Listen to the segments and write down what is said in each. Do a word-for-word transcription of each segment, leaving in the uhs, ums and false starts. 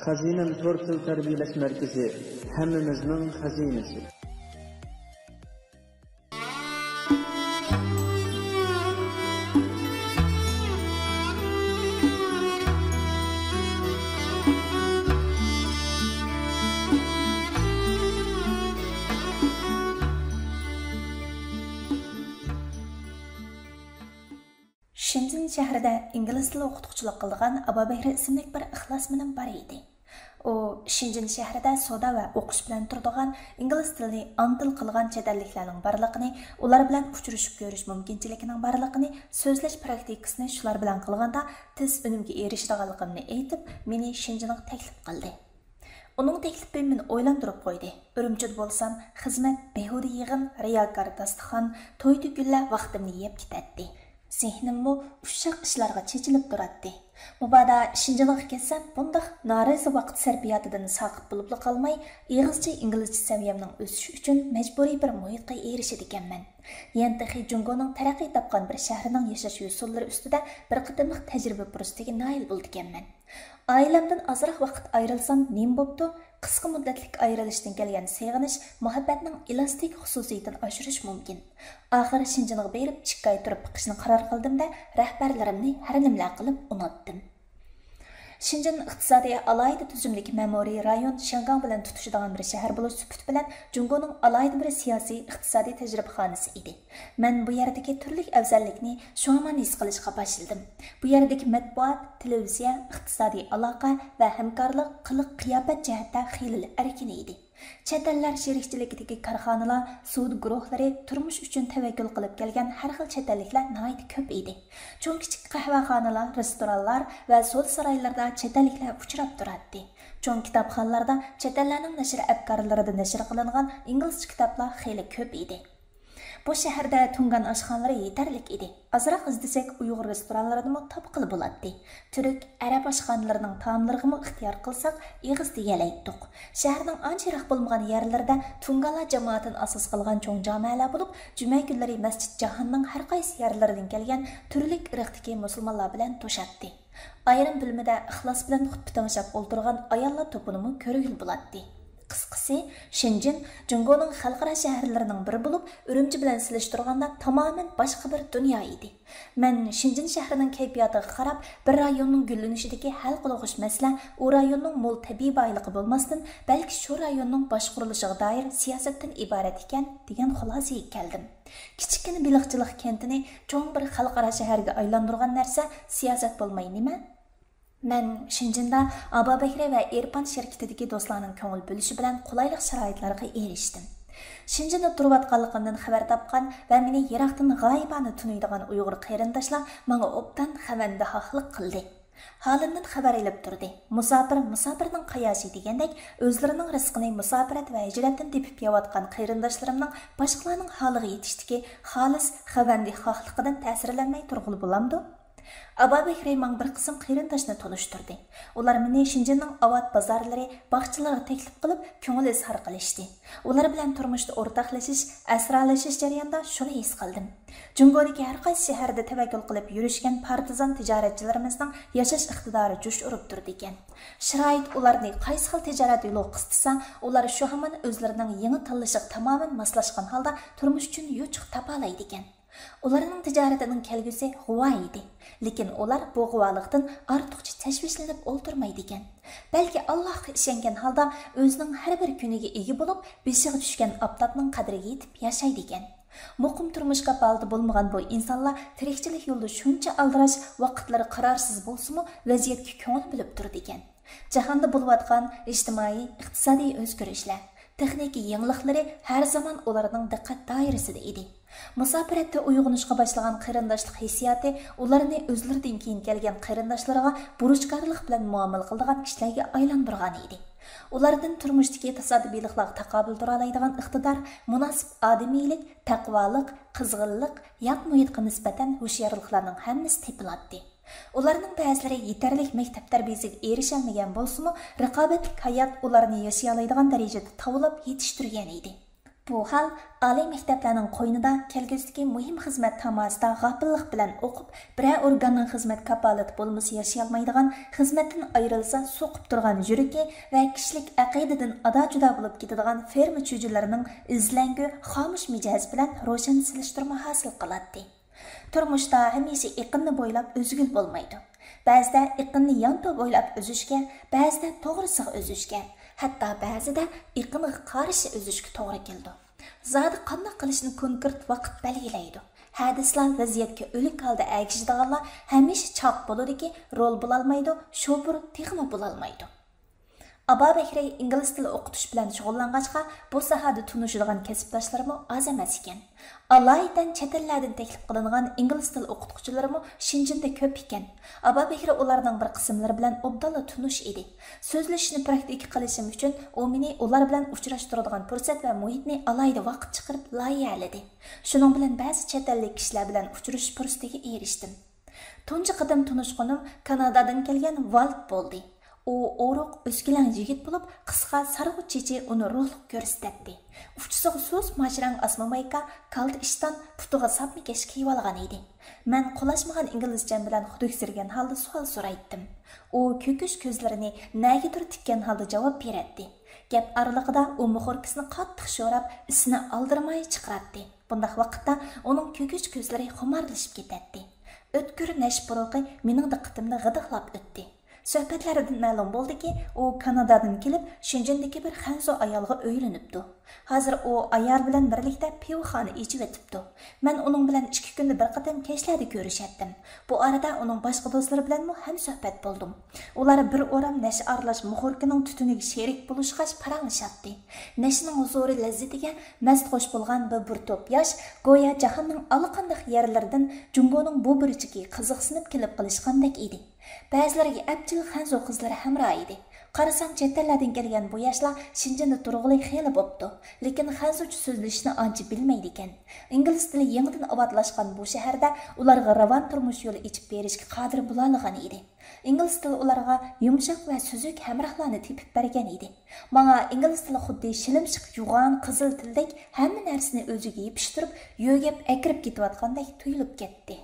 خەزىنەم تور تىل تەربىيەلەش مەركىزى، ھەممىمىزنىڭ خەزىنىسى. شېنجېن شەھىرىدە ئىنگلىز تىلى ئوقۇتقۇچىلىق قىلىدىغان ئابابەھرە ئىسىملىك بىر ئىخلاسمېنىم بار ئىدى. ئۇ شېنجېن شەھىرىدە سودا ۋە ئوقۇش بىلەن تۇرىدىغان، ئىنگلىز تىلىنى ئانا تىل قىلغان چەت ئەللىكلەرنىڭ بارلىقىنى، ئۇلار بىلەن ئۇچرىشىپ كۆرۈش مۇمكىنچىلىكىنىڭ بارلىقىنى، سۆزلەش پراكتىكىسىنى شۇلار بىلەن قىلغاندا تېز ئۈنۈمگە ئېرىشىدىغانلىقىمنى ئېيتىپ، مېنى شېنجېنغا تەكلىپ قىلدى. ئۇنىڭ تەكلىپى مېنى ئويلاندۇرۇپ قويدى. ئۈرۈمچىدە بولسام، خىزمەت بىھۇدە يىغىن، رىياكار داستىخان، توي-تۆكۈنلەر ۋاقتىمنى يەپ كېتەتتى. زېھنىممۇ ئۇششاق ئىشلارغا چېچىلىپ تۇراتتى. مۇبادا شىنجېنغا كەتسەم، بۇنداق نارازى ۋاقىت سەرپىياتىدىن ساقىت بولۇپلا قالماي، ئېغىزچە ئىنگلىزچە سەۋىيەمنىڭ ئۆسۈشى ئۈچۈن مەجبۇرىي بىر مۇھىتقا ئېرىشىدىكەنمەن. يەنە تېخى جۇڭگونىڭ تەرەققىي تاپقان بىر شەھىرىنىڭ ياشاش يوسۇنلىرى ئۈستىدە بىر قېتىملىق تەجرىبە پۇرسىتىگە نائىل بولىدىكەنمەن. ئائىلەمدىن ئازراق ۋاقىت ئايرىلسام نېمە بوپتۇ؟ قىسقا مۇددەتلىك ئايرىلىشتىن كەلگەن سېغىنىش مۇھەببەتنىڭ ئېلاستىك خۇسۇسىيىتىنى ئاشۇرۇشى مۇمكىن. ئاخىر شىنجېنغا بېرىپ ئىككى ئاي تۇرۇپ بېقىشنى قارار قىلدىم-دە، رەھبەرلىرىمنى ھەر نېمىلەر قىلىپ ئۇناتتىم. شىنجېن ئىقتىسادىي ئالاھىدە تۈزۈمدىكى مەمۇرىي رايون شياڭگاڭ بىلەن تۇتىشىدىغان بىر شەھەر بولۇش سۈپىتى بىلەن جۇڭگونىڭ ئالاھىدە بىر سىياسىي ئىقتىسادىي تەجرىبىخانىسى ئىدى. مەن بۇ يەردىكى تۈرلۈك ئەۋزەللىكنى شۇ ھامان ھېس قىلىشقا باشلىدىم. بۇ يەردىكى مەتبۇئات، تېلېۋىزىيە، ئىقتىسادىي ئالاقە ۋە ھەمكارلىق قىلىق-قىياپەت جەھەتتە خېلىلا ئەركىن ئىدى. چەت ئەللەر شېرىكچىلىكىدىكى كارخانىلار، سودا گۇرۇھلىرى، تۇرمۇش ئۈچۈن تەۋەككۈل قىلىپ كەلگەن ھەر خىل چەت ئەللىكلەر ناھايىتى كۆپ ئىدى. چوڭ-كىچىك قەھۋەخانىلار، رېستورانلار ۋە سودا سارايلىرىدا چەت ئەللىكلەر ئۇچراپ تۇراتتى. چوڭ كىتابخانىلاردا چەت ئەللەرنىڭ نەشر ئەپكارلىرىدا نەشر قىلىنغان ئىنگلىزچە كىتابلار خېلى كۆپ ئىدى. بۇ شەھەردە تۇڭگان ئاشخانىلىرى يېتەرلىك ئىدى. ئازراق ئىزدىسەك، ئۇيغۇر رېستورانلىرىنىمۇ تاپقىلى بولاتتى. تۈرك، ئەرەب ئاشخانىلىرىنىڭ تائاملىرىغىمۇ ئىختىيار قىلساق، ئېغىز دېيەلەيتتۇق. شەھەرنىڭ ئانچە يىراق بولمىغان يەرلىرىدە تۇڭگانلار جامائىتىنى ئاساس قىلغان چوڭ جامەلەر بولۇپ، جۈمە كۈنلىرى مەسچىت جاھاننىڭ ھەر قايسى يەرلىرىدىن كەلگەن تۈرلۈك ئىرقتىكى مۇسۇلمانلار بىلەن توشاتتى. ئايرىم بۆلمىدە ئىخلاس بىلەن خۇتبە تىڭشاپ ئولتۇرغان ئاياللار توپىنىمۇ كۆرگىلى بولاتتى. قىسقىسى، شېنجېن جۇڭگونىڭ خەلقئارا شەھەرلىرىنىڭ بىرى بولۇپ، ئۈرۈمچى بىلەن سېلىشتۇرغاندا تامامەن باشقا بىر دۇنيا ئىدى. مەن شېنجېن شەھىرىنىڭ كەيپىياتىغا قاراپ، بىر رايوننىڭ گۈللىنىشىدىكى ھەل قىلغۇچ مەسىلە ئۇ رايوننىڭ مول تەبىئىي بايلىقى بولماستىن، بەلكى شۇ رايوننىڭ باشقۇرۇلۇشىغا دائىر سىياسەتتىن ئىبارەت ئىكەن، دېگەن خۇلاسىگە كەلدىم. كىچىككىنە بېلىقچىلىق كەنتىنى چوڭ بىر خەلقئارا شەھەرگە ئايلاندۇرغان نەرسە سىياسەت بولماي نېمە؟ مەن شېنجېندا ئابابەھرە ۋە ئېرپان شىركىتىدىكى دوستلارنىڭ كۆڭۈل بۆلۈشى بىلەن قولايلىق شارائىتلارغا ئېرىشتىم. شېنجېندا تۇرۇۋاتقانلىقىمدىن خەۋەر تاپقان ۋە مېنى يىراقتىن غايىبانە تونۇيدىغان ئۇيغۇر قېرىنداشلار ماڭا ئوبدان خەۋەندىھاقلىق قىلدى. ھالىمدىن خەۋەر ئېلىپ تۇردى. مۇساپىر مۇساپىرنىڭ قاياشى دېگەندەك، ئۆزلىرىنىڭ رىزقىنى مۇساپىرەت ۋە ھىجرەتتىن تېپىپ يەۋاتقان قېرىنداشلىرىمنىڭ باشقىلارنىڭ ھالىغا يېتىشتىكى خالىس خەۋەندىھاقلىقىدىن تەسىرلەنمەي تۇرغىلى بولامدۇ؟ ئابابەھرە ماڭا بىر قىسىم قېرىنداشنى تونۇشتۇردى. ئۇلار مېنى شېنجېننىڭ ئاۋات بازارلىرى، باغچىلىرىغا تەكلىپ قىلىپ، كۆڭۈل ئىزھار قىلىشتى. ئۇلار بىلەن تۇرمۇشتا ئورتاقلىشىش، ئەسرالىشىش جەريانىدا شۇنى ھېس قىلدىم. جۇڭگودىكى ھەر قايسى شەھەردە تەۋەككۈل قىلىپ يۈرۈشكەن پارتىزان تىجارەتچىلىرىمىزنىڭ ياشاش ئىقتىدارى جۇش ئۇرۇپ تۇرىدىكەن. شارائىت ئۇلارنى قايسى خىل تىجارەت يولىغا قىستىسا، ئۇلار شۇ ھامان ئۆزلىرىنىڭ يېڭى تاللىشىغا تامامەن ماسلاشقان ھالدا تۇرمۇش ئۈچۈن يوچۇق تاپالايدىكەن. ئۇلارنىڭ تىجارىتىنىڭ كەلگۈسى غۇۋا ئىدى. لېكىن ئۇلار بۇ غۇۋالىقتىن ئارتۇقچە تەشۋىشلىنىپ ئولتۇرمايدىكەن. بەلكى ئاللاھقا ئىشەنگەن ھالدا ئۆزىنىڭ ھەر بىر كۈنىگە ئىگە بولۇپ، بېشىغا چۈشكەن ئاپتاپنىڭ قەدرىگە يېتىپ ياشايدىكەن. مۇقىم تۇرمۇش كاپالىتى بولمىغان بۇ ئىنسانلار تىرىكچىلىك يولىدا شۇنچە ئالدىراش، ۋاقىتلىرى قارارسىز بولسىمۇ، ۋەزىيەتكە كۆڭۈل بۆلۈپ تۇرىدىكەن. جاھاندا بولۇۋاتقان ئىجتىمائىي، ئىقتىسادىي ئۆزگىرىشلەر، تېخنىكا يېڭىلىقلىرى ھەر زامان ئۇلارنىڭ دىققەت دائىرىسىدە ئىدى. مۇساپىرەتتە ئويغىنىشقا باشلىغان قېرىنداشلىق ھېسسىياتى ئۇلارنى ئۆزلىرىدىن كېيىن كەلگەن قېرىنداشلىرىغا بۇرچكارلىق بىلەن مۇئامىلە قىلىدىغان كىشىلەرگە ئايلاندۇرغان ئىدى. ئۇلاردىن تۇرمۇشتىكى تاسادىپىيلىقلارغا تاقابىل تۇرالايدىغان ئىقتىدار، مۇناسىپ ئادىمىيلىك، تەقۋالىق، قىزغىنلىق، يات مۇھىتقا نىسبەتەن ھوشيارلىقلارنىڭ ھەممىسى تېپىلاتتى. ئۇلارنىڭ بەزىلىرى يېتەرلىك مەكتەپ تەربىيەسىگە ئېرىشەلمىگەن بولسىمۇ، رىقابەتلىك ھايات ئۇلارنى ياشىيالايدىغان دەرىجىدە تاۋلاپ يېتىشتۈرگەن ئىدى. بۇ ھال ئالىي مەكتەپلەرنىڭ قوينىدا كەلگۈسىدىكى مۇھىم خىزمەت تاماسىدا غاپىللىق بىلەن ئوقۇپ، بىرەر ئورگاننىڭ خىزمەت كاپالىتى بولمىسا ياشىيالمايدىغان، خىزمەتتىن ئايرىلسا سوقۇپ تۇرغان يۈرىكى ۋە كىشىلىك ئەقىدىدىن ئادا-جۇدا بولۇپ كېتىدىغان فېرما چۈجىلىرىنىڭ ئىزلەڭگۈ، خامۇش مىجەزى بىلەن روشەن سېلىشتۇرما ھاسىل قىلاتتى. تۇرمۇشتا ھەمىشە ئېقىننى بويلاپ ئۈزگىلى بولمايدۇ. بەزىدە ئېقىننى يانتۇ بويلاپ ئۈزۈشكە، بەزىدە توغرىسىغا ئۈزۈشكە، ھەتتا بەزىدە ئېقىنغا قارشى ئۈزۈشكە توغرا كېلىدۇ. زادى قانداق قىلىشنى كونكرېت ۋاقىت بەلگىلەيدۇ. ھە دېسىلا ۋەزىيەتكە ئۆلۈك ھالدا ئەگىشىدىغانلار ھەمىشە چاق بولىدۇكى، رول بولالمايدۇ، شوپۇر تېخىمۇ بولالمايدۇ. ئابابەكرى ئىنگلىز تىلى ئوقۇتۇش بىلەن شۇغۇللانغاچقا، بۇ ساھەدە تونۇشىدىغان كەسىپداشلىرىمۇ ئاز ئەمەس ئىكەن. ئالايىتەن چەت ئەللەردىن تەكلىپ قىلىنغان ئىنگلىز تىلى ئوقۇتقۇچىلىرىمۇ شېنجېندا كۆپ ئىكەن. ئابابەكرى ئۇلارنىڭ بىر قىسىملىرى بىلەن ئوبدانلا تونۇش ئىدى. سۆزلىشىشنى پراكتىكا قىلىشىم ئۈچۈن ئۇ مېنى ئۇلار بىلەن ئۇچراشتۇرىدىغان پۇرسەت ۋە مۇھىتنى ئالاھىدە ۋاقىت چىقىرىپ لايىھەلىدى. شۇنىڭ بىلەن بەزى چەت ئەللىك كىشىلەر بىلەن ئۇچرىشىش پۇرسىتىگە ئېرىشتىم. تۇنجى قېتىم تونۇشقىنىم كانادادىن كەلگەن ۋالت بولدى. ئۇ ئورۇق، ئۆسكىلەڭ يىگىت بولۇپ، قىسقا سارغۇچ چېچى ئۇنى روھلۇق كۆرسىتەتتى. ئۇچىسىغا سۇس ماچراڭ ئاسما مايكا، كالتە ئىشتان، پۇتىغا ساپما كەشكە كىيىۋالغان ئىدى. مەن قولاشمىغان ئىنگلىزچەم بىلەن خۇدۈكسىرىگەن ھالدا سوئال سورايتتىم. ئۇ كۆكۈش كۆزلىرىنى نەگىدۇر تىككەن الدا جاۋاب بېرەتتى. گەپ ئارىلىقىدا ئۇ مۇخوركىسىنى قاتتىق شوراپ، ئىسىنى ئالدىرىماي چىقىراتتى. بۇنداق ۋاقىتتا ئۇنىڭ كۆكۈش كۆزلىرى خۇمارلىشىپ كېتەتتى. ئۆتكۈر نەشە پۇرىقى مېنىڭ دىققىتىمنى غىدىقلاپ ئۆتتى. سۆھبەتلەردىن مەلۇم بولدىكى، ئۇ كانادادىن كېلىپ، شېنجېندىكى بىر خەنزۇ ئايالغا ئۆيلىنىپتۇ. ھازىر ئۇ ئايالى بىلەن بىرلىكتە پىۋىخانا ئېچىۋېتىپتۇ. مەن ئۇنىڭ بىلەن ئىككى كۈندە بىر قېتىم كەچلەردە كۆرۈشەتتىم. بۇ ئارىدا ئۇنىڭ باشقا دوستلىرى بىلەنمۇ ھەمسۆھبەت بولدۇم. ئۇلار بىر ئورام نەشە ئارىلاش مۇخوركىنىڭ تۈتۈنىگە شېرىك بولۇشقاچ پاراڭلىشاتتى. نەشىنىڭ ھۇزۇرى لەززىتىگە مەستخۇش بولغان بۇ بىر توپ ياش گويا جاھاننىڭ ئاللىقانداق يەرلىرىدىن جۇڭگونىڭ بۇ بۇرجىكىگە قىزىقسىنىپ كېلىپ قېلىشقاندەك ئىدى. بەزىلىرىگە ئەپچىل خەنزۇ قىزلىرى ھەمراھ ئىدى. قارىسام، چەت ئەللەردىن كەلگەن بۇ ياشلار شېنجېندا تۇرغىلى خېلى بوپتۇ، لېكىن خەنزۇچە سۆزلىشىشنى ئانچە بىلمەيدىكەن. ئىنگلىز تىلى يېڭىدىن ئاۋاتلاشقان بۇ شەھەردە ئۇلارغا راۋان تۇرمۇش يولى ئېچىپ بېرىشكە قادىر بولالىغان ئىدى. ئىنگلىز تىلى ئۇلارغا يۇمشاق ۋە سۈزۈك ھەمراھلارنى تېپىپ بەرگەن ئىدى. ماڭا ئىنگلىز تىلى خۇددى شىلىمشىق يوغان قىزىل تىلدەك ھەممە نەرسىنى ئۆزىگە يېپىشتۇرۇپ، يۆگەپ ئەكىرىپ كېتىۋاتقاندەك تۇيۇلۇپ كەتتى.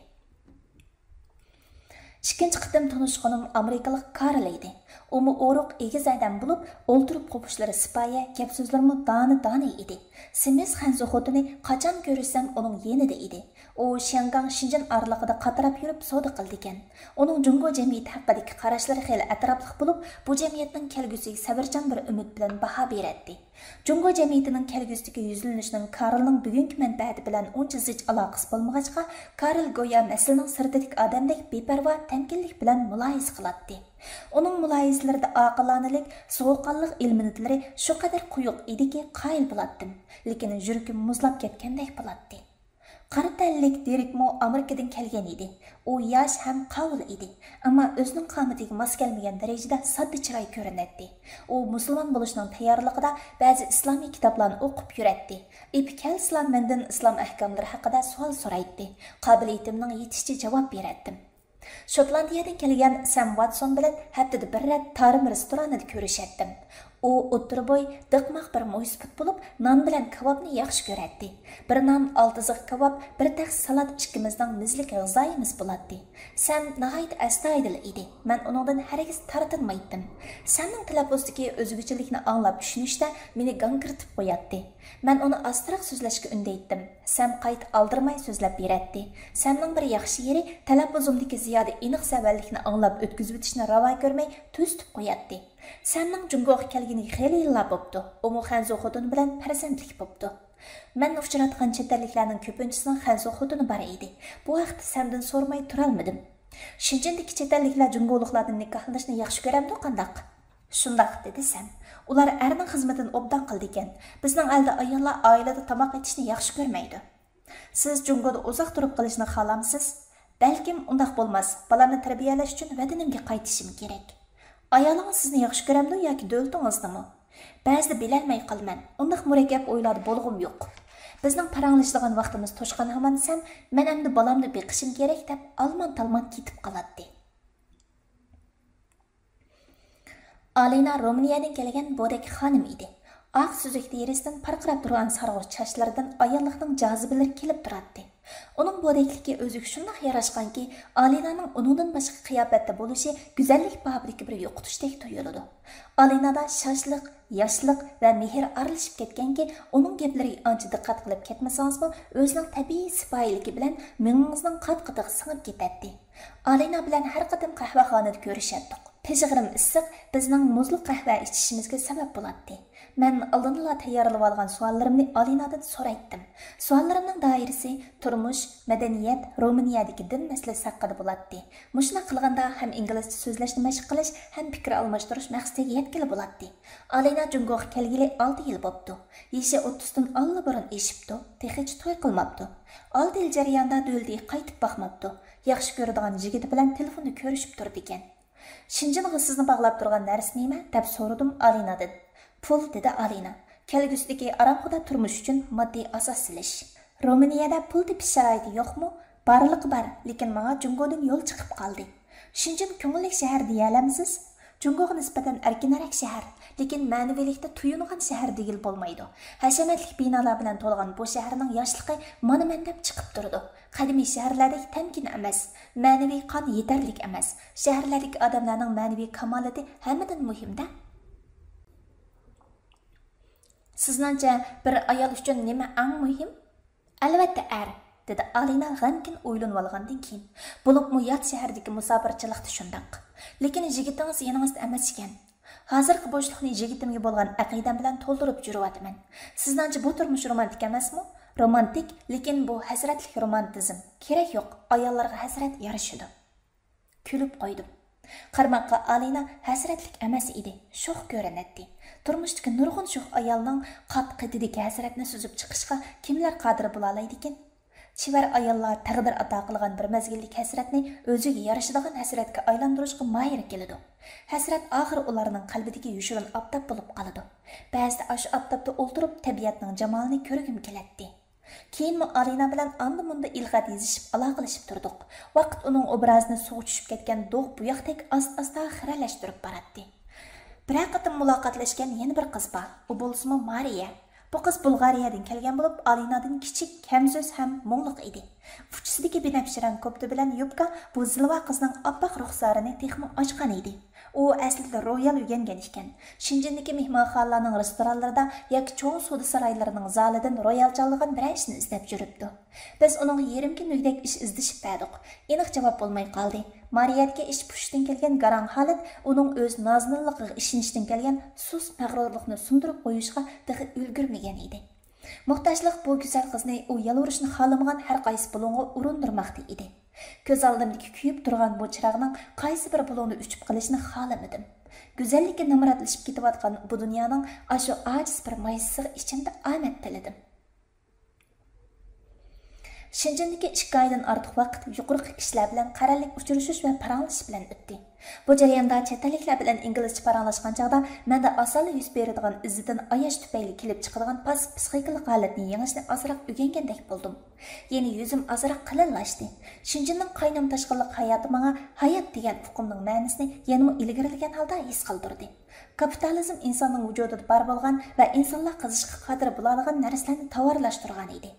ئىككىنچى قېتىم تونۇشقىنىم ئامېرىكىلىق كارل ئىدى. ئۇمۇ ئورۇق، ئېگىز ئادەم بولۇپ، ئولتۇرۇپ قوپۇشلىرى سىپايە، گەپ سۆزلىرىمۇ دانە دانە ئىدى. سېمىز خەنزۇ خوتۇنى قاچان كۆرۈشسەم ئۇنىڭ يېنىدا ئىدى. ئۇ شياڭگاڭ شېنجېن ئارىلىقىدا قاتراپ يۈرۈپ سودا قىلىدىكەن. ئۇنىڭ جۇڭگو جەمئىيىتى ھەققىدىكى قاراشلىرى خېلى ئەتراپلىق بولۇپ، بۇ جەمئىيەتنىڭ كەلگۈسىگە سەۋرچان بىر ئۈمىد بىلەن باھا بېرەتتى. جۇڭگو جەمئىيىتىنىڭ كەلگۈسىدىكى يۈزلىنىشىنىڭ كارلنىڭ بۈگۈنكى مەنپەئەتى بىلەن ئۇنچە زىچ ئالاقىسى بولمىغاچقا، كارل گويا مەسىلىنىڭ سىرتىدىكى ئادەمدەك بىپەرۋا، تەمكىنلىك بىلەن مۇلاھىزە قىلاتتى. ئۇنىڭ مۇلاھىزىلىرىدە ئاقىلانىلىك، سوغۇققانلىق ئېلېمېنتلىرى شۇ قەدەر قويۇق ئىدىكى، قايىل بولاتتىم. لېكىن يۈرىكىم مۇزلاپ كەتكەندەك بولاتتى. قارا تەنلىك دېرېكمۇ ئامېرىكىدىن كەلگەن ئىدى. ئۇ ياش ھەم قاۋۇل ئىدى، ئەمما ئۆزىنىڭ قامىتىگە ماس كەلمىگەن دەرىجىدە ساددا چىراي كۆرۈنەتتى. ئۇ مۇسۇلمان بولۇشنىڭ تەييارلىقىدا بەزى ئىسلامىي كىتابلارنى ئوقۇپ يۈرەتتى. ئېپى كەلسىلا مەندىن ئىسلام ئەھكاملىرى ھەققىدە سوئال سورايتتى. قابىلىيىتىمنىڭ يېتىشىچە جاۋاب بېرەتتىم. شوتلاندىيەدىن كەلگەن سەم ۋاتسون بىلەن ھەپتىدە بىر رەت تارىم رېستورانىدا كۆرۈشەتتىم. ئۇ ئوتتۇرا بوي، دىقماق بىر مويسىپىت بولۇپ، نان بىلەن كاۋاپنى ياخشى كۆرەتتى. بىر نان، ئالتە زىغ كاۋاپ، بىر تەخسە سالات ئىككىمىزنىڭ مىزلىك غىزايىمىز بولاتتى. سەم ناھايىتى ئەستايىدىل ئىدى. مەن ئۇنىڭدىن ھەرگىز تارتىنمايتتىم. سەمنىڭ تەلەپپۇزدىكى ئۆزگىچىلىكنى ئاڭلاپ چۈشىنىشتە مېنى گاڭگىرىتىپ قوياتتى. مەن ئۇنى ئاستىراق سۆزلەشكە ئۈندەيتتىم. سەم قايتا ئالدىرىماي سۆزلەپ بېرەتتى. سەمنىڭ بىر ياخشى يېرى، تەلەپپۇزۇمدىكى زىيادە ئېنىق سەۋەنلىكنى ئاڭلاپ ئۆتكۈزۈۋېتىشنى راۋا كۆرمەي تۈزىتىپ قوياتتى. سەمنىڭ جۇڭگوغا كەلگىنىگە خېلى يىللار بوپتۇ. ئۇمۇ خەنزۇ خوتۇنى بىلەن پەرزەنتلىك بوپتۇ. مەن ئۇچراتقان چەت ئەللىكلەرنىڭ كۆپىنچىسىنىڭ خەنزۇ خوتۇنى بار ئىدى. بۇ ھەقتە سەمدىن سورىماي تۇرالمىدىم. شېنجېندىكى چەت ئەللىكلەر جۇڭگولۇقلاردىن نىكاھلىنىشنى ياخشى كۆرەمدۇ قانداق؟ شۇنداق، دېدى سەم. ئۇلار ئەرنىڭ خىزمىتىنى ئوبدان قىلىدىكەن. بىزنىڭ ئەلدە ئاياللار ئائىلىدە تاماق ئېتىشنى ياخشى كۆرمەيدۇ. سىز جۇڭگودا ئۇزاق تۇرۇپ قېلىشنى خالامسىز؟ بەلكىم ئۇنداق بولماس، بالامنى تەربىيەلەش ئۈچۈن ۋەتىنىمگە قايتىشىم كېرەك. ئايالىڭىز سىزنى ياخشى كۆرەمدۇ ياكى دۆلىتىڭىزنىمۇ؟ بەزىدە بىلەلمەي قالىمەن، ئۇنداق مۇرەككەپ ئويلاردا بولغۇم يوق. بىزنىڭ پاراڭلىشىدىغان ۋاقتىمىز توشقان ھامان سەم، مەن ئەمدى بالامنى بېقىشىم كېرەك دەپ ئالمان-تالمان كېتىپ قالاتتى. ئالىنا رومىنىيەدىن كەلگەن بودەك خانىم ئىدى. ئاق سۈزۈك تېرىسىدىن پارقىراپ تۇرغان سارغۇچ چاچلىرىدىن ئاياللىقنىڭ جازىبىلىرى كېلىپ تۇراتتى. ئۇنىڭ بۇ دەكلىكى ئۆزىگە شۇنداق ياراشقانكى، ئالىنانىڭ ئۇنىڭدىن باشقا قىياپەتتە بولۇشى گۈزەللىك بابىدىكى بىر يوقىتىشتەك تۇيۇلىدۇ. ئالىنادا شاشلىق، ياشلىق ۋە مېھىر ئارىلىشىپ كەتكەنكى، ئۇنىڭ گەپلىرىگە ئانچە دىققەت قىلىپ كەتمىسىڭىزمۇ، ئۆزىنىڭ تەبىئىي سىپايىلىكى بىلەن مېڭىڭىزنىڭ قات-قېتىغا سىڭىپ كېتەتتى. ئالىنا بىلەن ھەر قېتىم قەھۋەخانىدا كۆرۈشەتتۇق. پىژغىرىم ئىسسىق بىزنىڭ مۇزلۇق قەھۋە ئىچىشىمىزگە سەۋەب بولاتتى. مەن ئالدىنلا تەييارلىۋالغان سوئاللىرىمنى ئالىنادىن سورايتتىم. سوئاللىرىمنىڭ دائىرىسى تۇرمۇش، مەدەنىيەت، رومىنىيەدىكى دىن مەسىلىسى ھەققىدە بولاتتى. مۇشۇنداق قىلغاندا ھەم ئىنگلىزچە سۆزلەشنى مەشىق قىلىش، ھەم پىكىر ئالماشتۇرۇش مەقسىتىگە يەتكىلى بولاتتى. ئالىنا جۇڭگوغا كەلگىلى ئالتە يىل بوپتۇ. يېشى ئوتتۇزدىن ئاللىبۇرۇن ئېشىپتۇ. تېخىچە توي قىلماپتۇ. ئالتە يىل جەريانىدا دۆلىتىگە قايتىپ باقماپتۇ. ياخشى كۆرىدىغان يىگىتى بىلەن تېلېفوندا كۆرۈشۈپ تۇرىدىكەن. شېنجېنغا سىزنى باغلاپ تۇرغان نەرسە نېمە؟ دەپ سورىدىم ئالىنادىن. پۇل، دېدى ئالىنا. كەلگۈسىدىكى ئارامخۇدا تۇرمۇش ئۈچۈن ماددىي ئاساس سېلىش. رومىنىيەدە پۇل تېپىش شارائىتى يوقمۇ؟ بارلىقى بار، لېكىن ماڭا جۇڭگودىن يول چىقىپ قالدى. شېنجېن كۆڭۈللۈك شەھەر دېيەلەمسىز؟ جۇڭگوغا نىسبەتەن ئەركىنرەك شەھەر، لېكىن مەنىۋىلىكتە تويۇنغان شەھەر دېگىلى بولمايدۇ. ھەشەمەتلىك بىنالار بىلەن تولغان بۇ شەھەرنىڭ ياشلىقى مانا مەن دەپ چىقىپ تۇرىدۇ. قەدىمىي شەھەرلەردەك تەمكىن ئەمەس، مەنىۋى قان يېتەرلىك ئەمەس. شەھەرلەردىكى ئادەملەرنىڭ مەنىۋى كامالىتى ھەممىدىن مۇھىم-دە. سىزنىڭچە بىر ئايال ئۈچۈن نېمە ئەڭ مۇھىم؟ ئەلۋەتتە ئەر، دېدى ئالىنا غەمكىن ئويلىنىۋالغاندىن كېيىن. بولۇپمۇ يات شەھەردىكى مۇساپىرچىلىقتا شۇنداق. لېكىن يىگىتىڭىز يېنىڭىزدا ئەمەس ئىكەن. ھازىرقى بوشلۇقنى يىگىتىمگە بولغان ئەقىدەم بىلەن تولدۇرۇپ يۈرۈۋاتىمەن. سىزنىڭچە بۇ تۇرمۇش رومانتىك ئەمەسمۇ؟ رومانتىك، لېكىن بۇ ھەسرەتلىك رومانتىزم. كېرەك يوق، ئاياللارغا ھەسرەت يارىشىدۇ. كۈلۈپ قويدۇم. قارىماققا ئالىنا ھەسرەتلىك ئەمەس ئىدى، شوخ كۆرۈنەتتى. تۇرمۇشتىكى نۇرغۇن شوخ ئايالنىڭ قات-قېتىدىكى ھەسرەتنى سۈزۈپ چىقىشقا كىملەر قادىر بولالايدىكىن؟ چېۋەر ئاياللار تەقدىر ئاتا قىلغان بىر مەزگىللىك ھەسرەتنى ئۆزىگە يارىشىدىغان ھەسرەتكە ئايلاندۇرۇشقا ماھىر كېلىدۇ. ھەسرەت ئاخىر ئۇلارنىڭ قەلبىدىكى يوشۇرۇن ئاپتاپ بولۇپ قالىدۇ. بەزىدە ئاشۇ ئاپتاپتا ئولتۇرۇپ تەبىئەتنىڭ جامالىنى كۆرگۈم كېلەتتى. كېيىنمۇ ئالىنا بىلەن ئاندا-مۇندا ئېلخەت يېزىشىپ، ئالاقىلىشىپ تۇردۇق. ۋاقىت ئۇنىڭ ئوبرازىنى سۇغا چۈشۈپ كەتكەن دوغ بوياقتەك ئاستا-ئاستا خىرەلەشتۈرۈپ باراتتى. بىرەر قېتىم مۇلاقاتلاشكان يەنە بىر قىز بار. ئۇ بولسىمۇ مارىيە. بۇ قىز بۇلغارىيەدىن كەلگەن بولۇپ، ئالىنادىن كىچىك، كەمسۆز ھەم مۇڭلۇق ئىدى. ئۇچىسىدىكى بىنەپشە رەڭ كوپتا بىلەن يوپكا بۇ زىلۋا قىزنىڭ ئاپئاق رۇخسارىنى تېخىمۇ ئاچقان ئىدى. ئۇ ئەسلىدە رويال ئۆگەنگەن ئىكەن. شېنجېندىكى مېھمانخانىلارنىڭ رېستورانلىرىدا ياكى چوڭ سودا سارايلىرىنىڭ زالىدىن رويال چالىدىغان بىرەر ئىشنى ئىزدەپ يۈرۈپتۇ. بىز ئۇنىڭغا يېرىم كۈنلۈكدەك ئىش ئىزدىشىپ بەردۇق. ئېنىق جاۋاب بولماي قالدى. مارىيەدىكى ئىچ پۇشۇشتىن كەلگەن گاراڭ ھالەت ئۇنىڭ ئۆز نازۇنۇنلۇقىغا ئىشىنىشتىن كەلگەن سۇس مەغرۇرلۇقنى سۇندۇرۇپ قويۇشقا تېخى ئۈلگۈرمىگەن ئىدى. موھتاجلىق بۇ گۈزەل قىزنى ئۇ يالۋۇرۇشنى خالىمىغان ھەر قايسى بۇلۇڭغا ئۇرۇندۇرماقتا ئىدى. كۆز ئالدىمدىكى كۆيۈپ تۇرغان بۇ چىراغنىڭ قايسى بىر بۇلۇڭدا ئۆچۈپ قېلىشىنى خالىمىدىم. گۈزەللىككە نامراتلىشىپ كېتىۋاتقان بۇ دۇنيانىڭ ئاشۇ ئاجىز بىر مايسىسىغا ئىچىمدە ئامەت تىلىدىم. شېنجېندىكى ئىككى ئايدىن ئارتۇق ۋاقىت يۇقىرىقى كىشىلەر بىلەن قەرەللىك ئۇچرىشىش ۋە پاراڭلىشىش بىلەن ئۆتتى. بۇ جەرياندا چەت ئەللىكلەر بىلەن ئىنگلىزچە پاراڭلاشقان چاغدا مەندە ئاسانلا يۈز بېرىدىغان ئىززىتىن ئاياش تۈپەيلى كېلىپ چىقىدىغان پاس پسىخىكىلىق ھالەتنى يېڭىشنى ئازراق ئۆگەنگەندەك بولدۇم. يەنى يۈزۈم ئازراق قېلىنلاشتى. شېنجېننىڭ قاينام تاشقىنلىق ھاياتى ماڭا ھايات دېگەن ئۇقۇمنىڭ مەنىسىنى يەنىمۇ ئىلگىرىلىگەن ھالدا ھېس قىلدۇردى. كاپىتالىزم ئىنساننىڭ ۋۇجۇدىدا بار بولغان ۋە ئىنسانلار قىزىشقا قادىر بولالىغان نەرسىلەرنى تاۋارلاشتۇرغان ئىدى.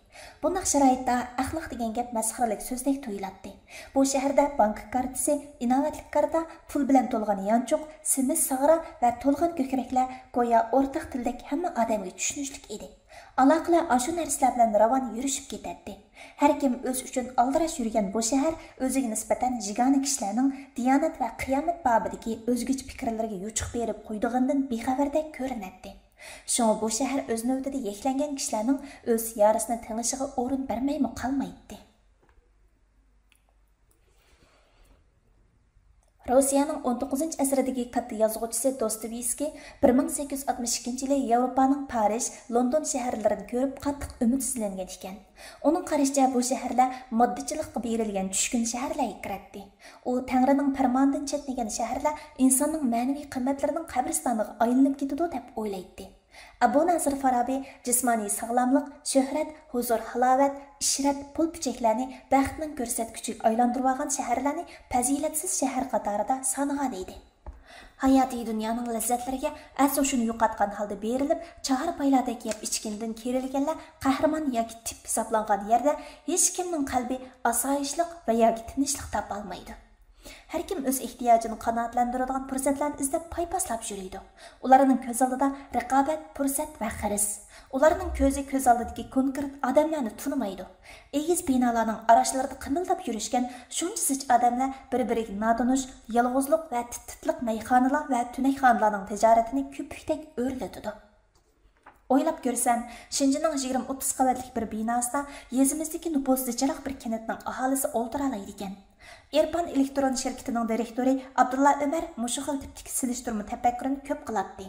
بۇنداق شارائىتتا ئەخلاق دېگەن گەپ مەسخىرىلىك سۆزدەك تۇيۇلاتتى. بۇ شەھەردە بانكا كارتىسى، ئىناۋەتلىك كارتا، پۇل بىلەن تولغان يانچۇق، سېمىز ساغرا ۋە تولغان كۆكرەكلەر گويا ئورتاق تىلدەك ھەممە ئادەمگە چۈشىنىشلىك ئىدى. ئالاقىلەر ئاشۇ نەرسىلەر بىلەن راۋان يۈرۈشۈپ كېتەتتى. ھەر كىم ئۆزى ئۈچۈن ئالدىراش يۈرگەن بۇ شەھەر ئۆزىگە نىسبەتەن يېگانە كىشىلەرنىڭ دىيانەت ۋە قىيامەت بابىدىكى ئۆزگىچە پىكىرلىرىگە يوچۇق بېرىپ قويىدىغىنىدىن بىخەۋەردەك كۆرۈنەتتى. شۇڭا بۇ شەھەر ئۆز نۆۋىتىدە يەكلەنگەن كىشىلەرنىڭ ئۆز يارىسىنى تېڭىشىغا ئورۇن بەرمەيمۇ قالمايتتى. روسىيەنىڭ ئون توققۇزىنچى ئەسىردىكى كاتتا يازغۇچىسى دوستويېۋسكىي بىر مىڭ سەككىز يۈز ئاتمىش ئىككىنچى يىلى ياۋروپانىڭ پارىژ، لوندون شەھەرلىرىنى كۆرۈپ قاتتىق ئۈمىدسىزلەنگەن ئىكەن. ئۇنىڭ قارىشىچە، بۇ شەھەرلەر ماددىچىلىققا بېرىلگەن چۈشكۈن شەھەرلەرگە كىرەتتى. ئۇ تەڭرىنىڭ پەرمانىدىن چەتنىگەن شەھەرلەر ئىنساننىڭ مەنىۋى قىممەتلىرىنىڭ قەبرىستانىغا ئايلىنىپ كېتىدۇ، دەپ ئويلايتتى. ئەبۇ نەسىر فارابى جىسمانىي ساغلاملىق، شۆھرەت، ھۇزۇر، ھالاۋەت، ئىشرەت، پۇل پۈچەكلەرنى بەختنىڭ كۆرسەتكۈچىگە ئايلاندۇرۇۋالغان شەھەرلەرنى پەزىلەتسىز شەھەر قاتارىدا سانىغان ئىدى. ھاياتىي دۇنيانىڭ لەززەتلىرىگە ئەس-ھوشىنى يوقاتقان ھالدا بېرىلىپ، چاھار پايلاردەك يەپ ئىچكىنىدىن كېرىلگەنلەر قەھرىمان ياكى تىپ ھېسابلانغان يەردە ھېچكىمنىڭ قەلبى ئاسايىشلىق ۋە ياكى تىنچلىق تاپالمايدۇ. ھەركىم ئۆز ئېھتىياجىنى قانائەتلەندۈرىدىغان پۇرسەتلەرنى ئىزدەپ پايپاسلاپ يۈرىدۇ. ئۇلارنىڭ كۆز ئالدىدا رىقابەت، پۇرسەت ۋە خىرىس. ئۇلارنىڭ كۆزى كۆز ئالدىدىكى كونكرېت ئادەملەرنى تونۇمايدۇ. ئېگىز بىنالارنىڭ ئاراشلىرىدا قىمىلداپ يۈرۈشكەن شۇنچە زىچ ئادەملەر بىر-بىرىگە ناتونۇش، يالغۇزلۇق ۋە تىت-تىتلىق مەيخانىلار ۋە تۈنەكخانىلارنىڭ تىجارىتىنى كۆپۈكتەك ئۆرلىتىدۇ. ئويلاپ كۆرسەم، شېنجېننىڭ يىگىرمە ئوتتۇز قەۋەتلىك بىر بىناسىدا يېزىمىزدىكى نوپۇس زىچراق بىر كەنتنىڭ ئاھالىسى ئولتۇرالايدىكەن. ئېرپان ئېلېكترون شىركىتىنىڭ دىرېكتورى ئابدۇللا ئۆمەر مۇشۇ خىل تىپتىكى سېلىشتۇرما تەپەككۇرىنى كۆپ قىلاتتى.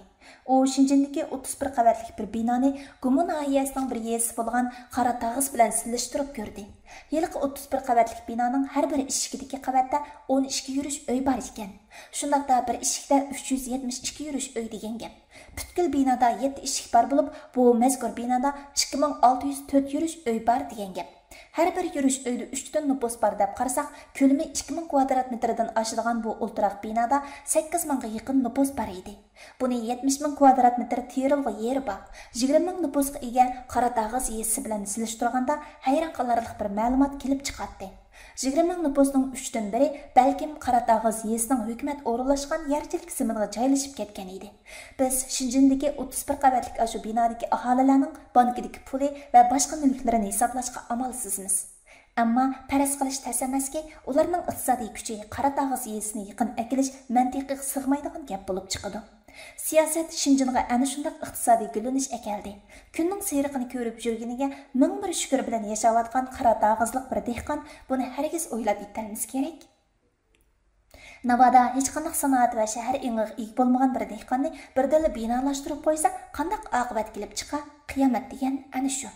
ئۇ شېنجېندىكى ئوتتۇز بىر قەۋەتلىك بىر بىنانى گۇمۇ ناھىيەسىنىڭ بىر يېزىسى بولغان قاراتاغىس بىلەن سېلىشتۇرۇپ كۆردى. ھېلىقى ئوتتۇز بىر قەۋەتلىك بىنانىڭ ھەر بىر ئىشىكىدىكى قەۋەتتە ئون ئىككى يۈرۈش ئۆي بار ئىكەن. شۇنداقتا بىر ئىشىكتە ئۈچ يۈز يەتمىش ئىككى يۈرۈش ئۆي دېگەن گەپ. پۈتكۈل بىنادا يەتتە ئىشىك بار بولۇپ، بۇ مەزكۇر بىنادا ئىككى مىڭ ئالتە يۈز تۆت يۈرۈش ئۆي بار دېگەن گەپ. ھەر بىر يۈرۈش ئۆيدە ئۈچتىن نوپۇس بار دەپ قارىساق، كۆلىمى ئىككى مىڭ كۋادرات مېتىردىن ئاشىدىغان بۇ ئولتۇراق بىنادا سەككىز مىڭغا يېقىن نوپۇس بار ئىدى. بۇنى يەتمىش مىڭ كۋادرات مېتىر تېرىلغۇ يېرى بار، يىگىرمە مىڭ نوپۇسقا ئىگە قاراتاغىز يېزىسى بىلەن سېلىشتۇرغاندا ھەيران قالارلىق بىر مەلۇمات كېلىپ چىقاتتى. يىگىرمە مىڭ نوپۇسنىڭ ئۈچتىن بىرى بەلكىم قاراتاغىز يېزىسىنىڭ ھۆكۈمەت ئورۇنلاشقان يەرچىلىك زېمىنىغا جايلىشىپ كەتكەن ئىدى. بىز شېنجېندىكى ئوتتۇز بىر قەۋەتلىك ئاشۇ بىنادىكى ئاھالىلەرنىڭ بانكىدىكى پۇلى ۋە باشقا مۈلۈكلىرىنى ھېسابلاشقا ئامالسىزمىز. ئەمما پەرەز قىلىش تەس ئەمەسكى، ئۇلارنىڭ ئىقتىسادىي كۈچى قاراتاغىز يېزىسىنى يېقىن ئەكېلىش مەنتىقىغا سىغمايدىغان گەپ بولۇپ چىقىدۇ. سىياسەت شېنجېنغا ئەنە شۇنداق ئىقتىسادىي گۈللىنىش ئەكەلدى. كۈننىڭ سېرىقىنى كۆرۈپ يۈرگىنىگە مىڭ بىر شۈكۈر بىلەن ياشاۋاتقان قاراتاغىزلىق بىر دېھقان بۇنى ھەرگىز ئويلاپ يېتەلمىسە كېرەك. ناۋادا ھېچقانداق سانائەت ۋە شەھەر ئېڭىغا ئىگە بولمىغان بىر دېھقاننى بىردىنلا بىنالاشتۇرۇپ قويسا، قانداق ئاقىۋەت كېلىپ چىقار؟ قىيامەت دېگەن ئەنە شۇ.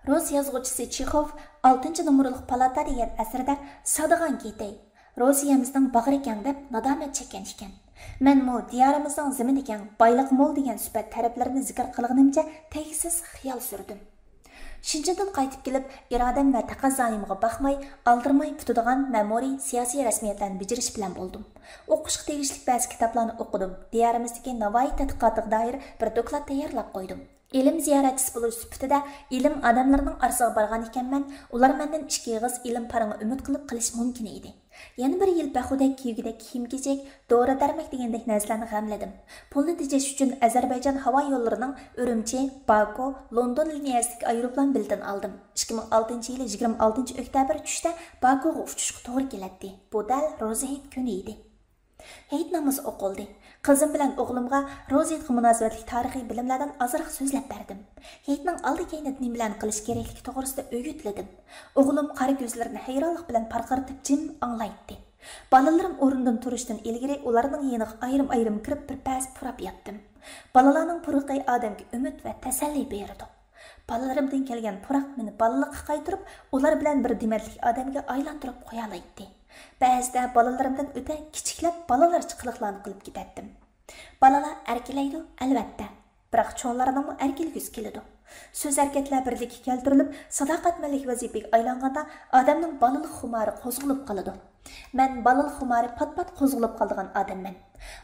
رۇس يازغۇچىسى چېخوف ئالتىنچى نومۇرلۇق پالاتا دېگەن ئەسىرىدە سادىغان كېتەي، روسىيەمىزنىڭ باغرى كەڭ دەپ نادامەت چەككەن ئىكەن. مەنمۇ دىيارىمىزنىڭ زېمىنى كەڭ، بايلىقى مول دېگەن سۈپەت تەرەپلىرىنى زىكىر قىلغىنىمچە تەگسىز خىيال سۈردۈم. شىنجىدىن قايتىپ كېلىپ، ئىرادەم ۋە تەقەززايىمغا باقماي، ئالدىرىماي پۈتىدىغان مەمۇرىي، سىياسىي رەسمىيەتلەرنى بېجىرىش بىلەن بولدۇم. ئوقۇشقا تېگىشلىك بەزى كىتابلارنى ئوقۇدۇم. دىيارىمىزدىكى ناۋايى تەتقىقاتىغا دائىر بىر دوكلات تەييارلاپ قويدۇم. ئىلىم زىيارەتچىسى بولۇش سۈپىتىدە ئىلىم ئادەملىرىنىڭ ئارىسىغا بارغان ئىكەنمەن، ئۇلار مەندىن ئىككى ئېغىز ئىلىم پارىڭى ئۈمىد قىلىپ قېلىشى مۇمكىن ئىدى. يەنە بىر يىل بەخۇدەك كىيگۈدەك كىيىم-كېچەك، دورا-دەرمەك دېگەندەك نەرسىلەرنى غەملىدىم. پۇلنى تېجەش ئۈچۈن ئەزەربەيجان ھاۋا يوللىرىنىڭ ئۈرۈمچى، باكۇ، لوندون لىنىيەسىدىكى ئايروپىلان بېلىتىنى ئالدىم. ئىككى مىڭ ئالتىنچى يىلى يىگىرمە ئالتىنچى ئۆكتەبىر چۈشتە باكۇغا ئۇچۇشقا توغرا كېلەتتى. بۇ دەل روزا ھېيت كۈنى ئىدى. ھېيت نامىزى ئوقۇلدى. قىزىم بىلەن ئوغلۇمغا روزا ھېيتقا مۇناسىۋەتلىك تارىخىي بىلىملەردىن ئازراق سۆزلەپ بەردىم. ھېيتنىڭ ئالدى-كەينىدە نېمىلەرنى قىلىش كېرەكلىكى توغرىسىدا ئۆگىتىلدىم. ئوغلۇم قارا كۆزلىرىنى ھەيرانلىق بىلەن پارقىرىتىپ جىم ئاڭلايتتى. بالىلىرىم ئورنىدىن تۇرۇشتىن ئىلگىرى ئۇلارنىڭ يېنىغا ئايرىم-ئايرىم كىرىپ بىر پەس پۇراپ ياتتىم. بالىلارنىڭ پۇرىقى ئادەمگە ئۈمىد ۋە تەسەللى بېرىدۇ. بالىلىرىمدىن كەلگەن پۇراق مېنى بالىلىققا قايتۇرۇپ، ئۇلار بىلەن بىر دېمەتلىك ئادەمگە ئايلاندۇرۇپ قويالايتتى. بەزىدە بالىلىرىمدىن ئۆتە كىچىكلەپ، بالىلارچە قىلىقلارنى قىلىپ كېتەتتىم. بالىلار ئەركىلەيدۇ، ئەلۋەتتە. بىراق چوڭلارنىڭمۇ ئەركىلىگۈسى كېلىدۇ. سۆز ھەرىكەتلەر بىرلىككە كەلتۈرۈلۈپ، ساداقەتمەنلىك ۋەزىپىگە ئايلانغاندا، ئادەمنىڭ بالىلىق خۇمارى قوزغىلىپ قالىدۇ. مەن بالىلىق خۇمارى پات-پات قوزغىلىپ قالىدىغان ئادەممەن.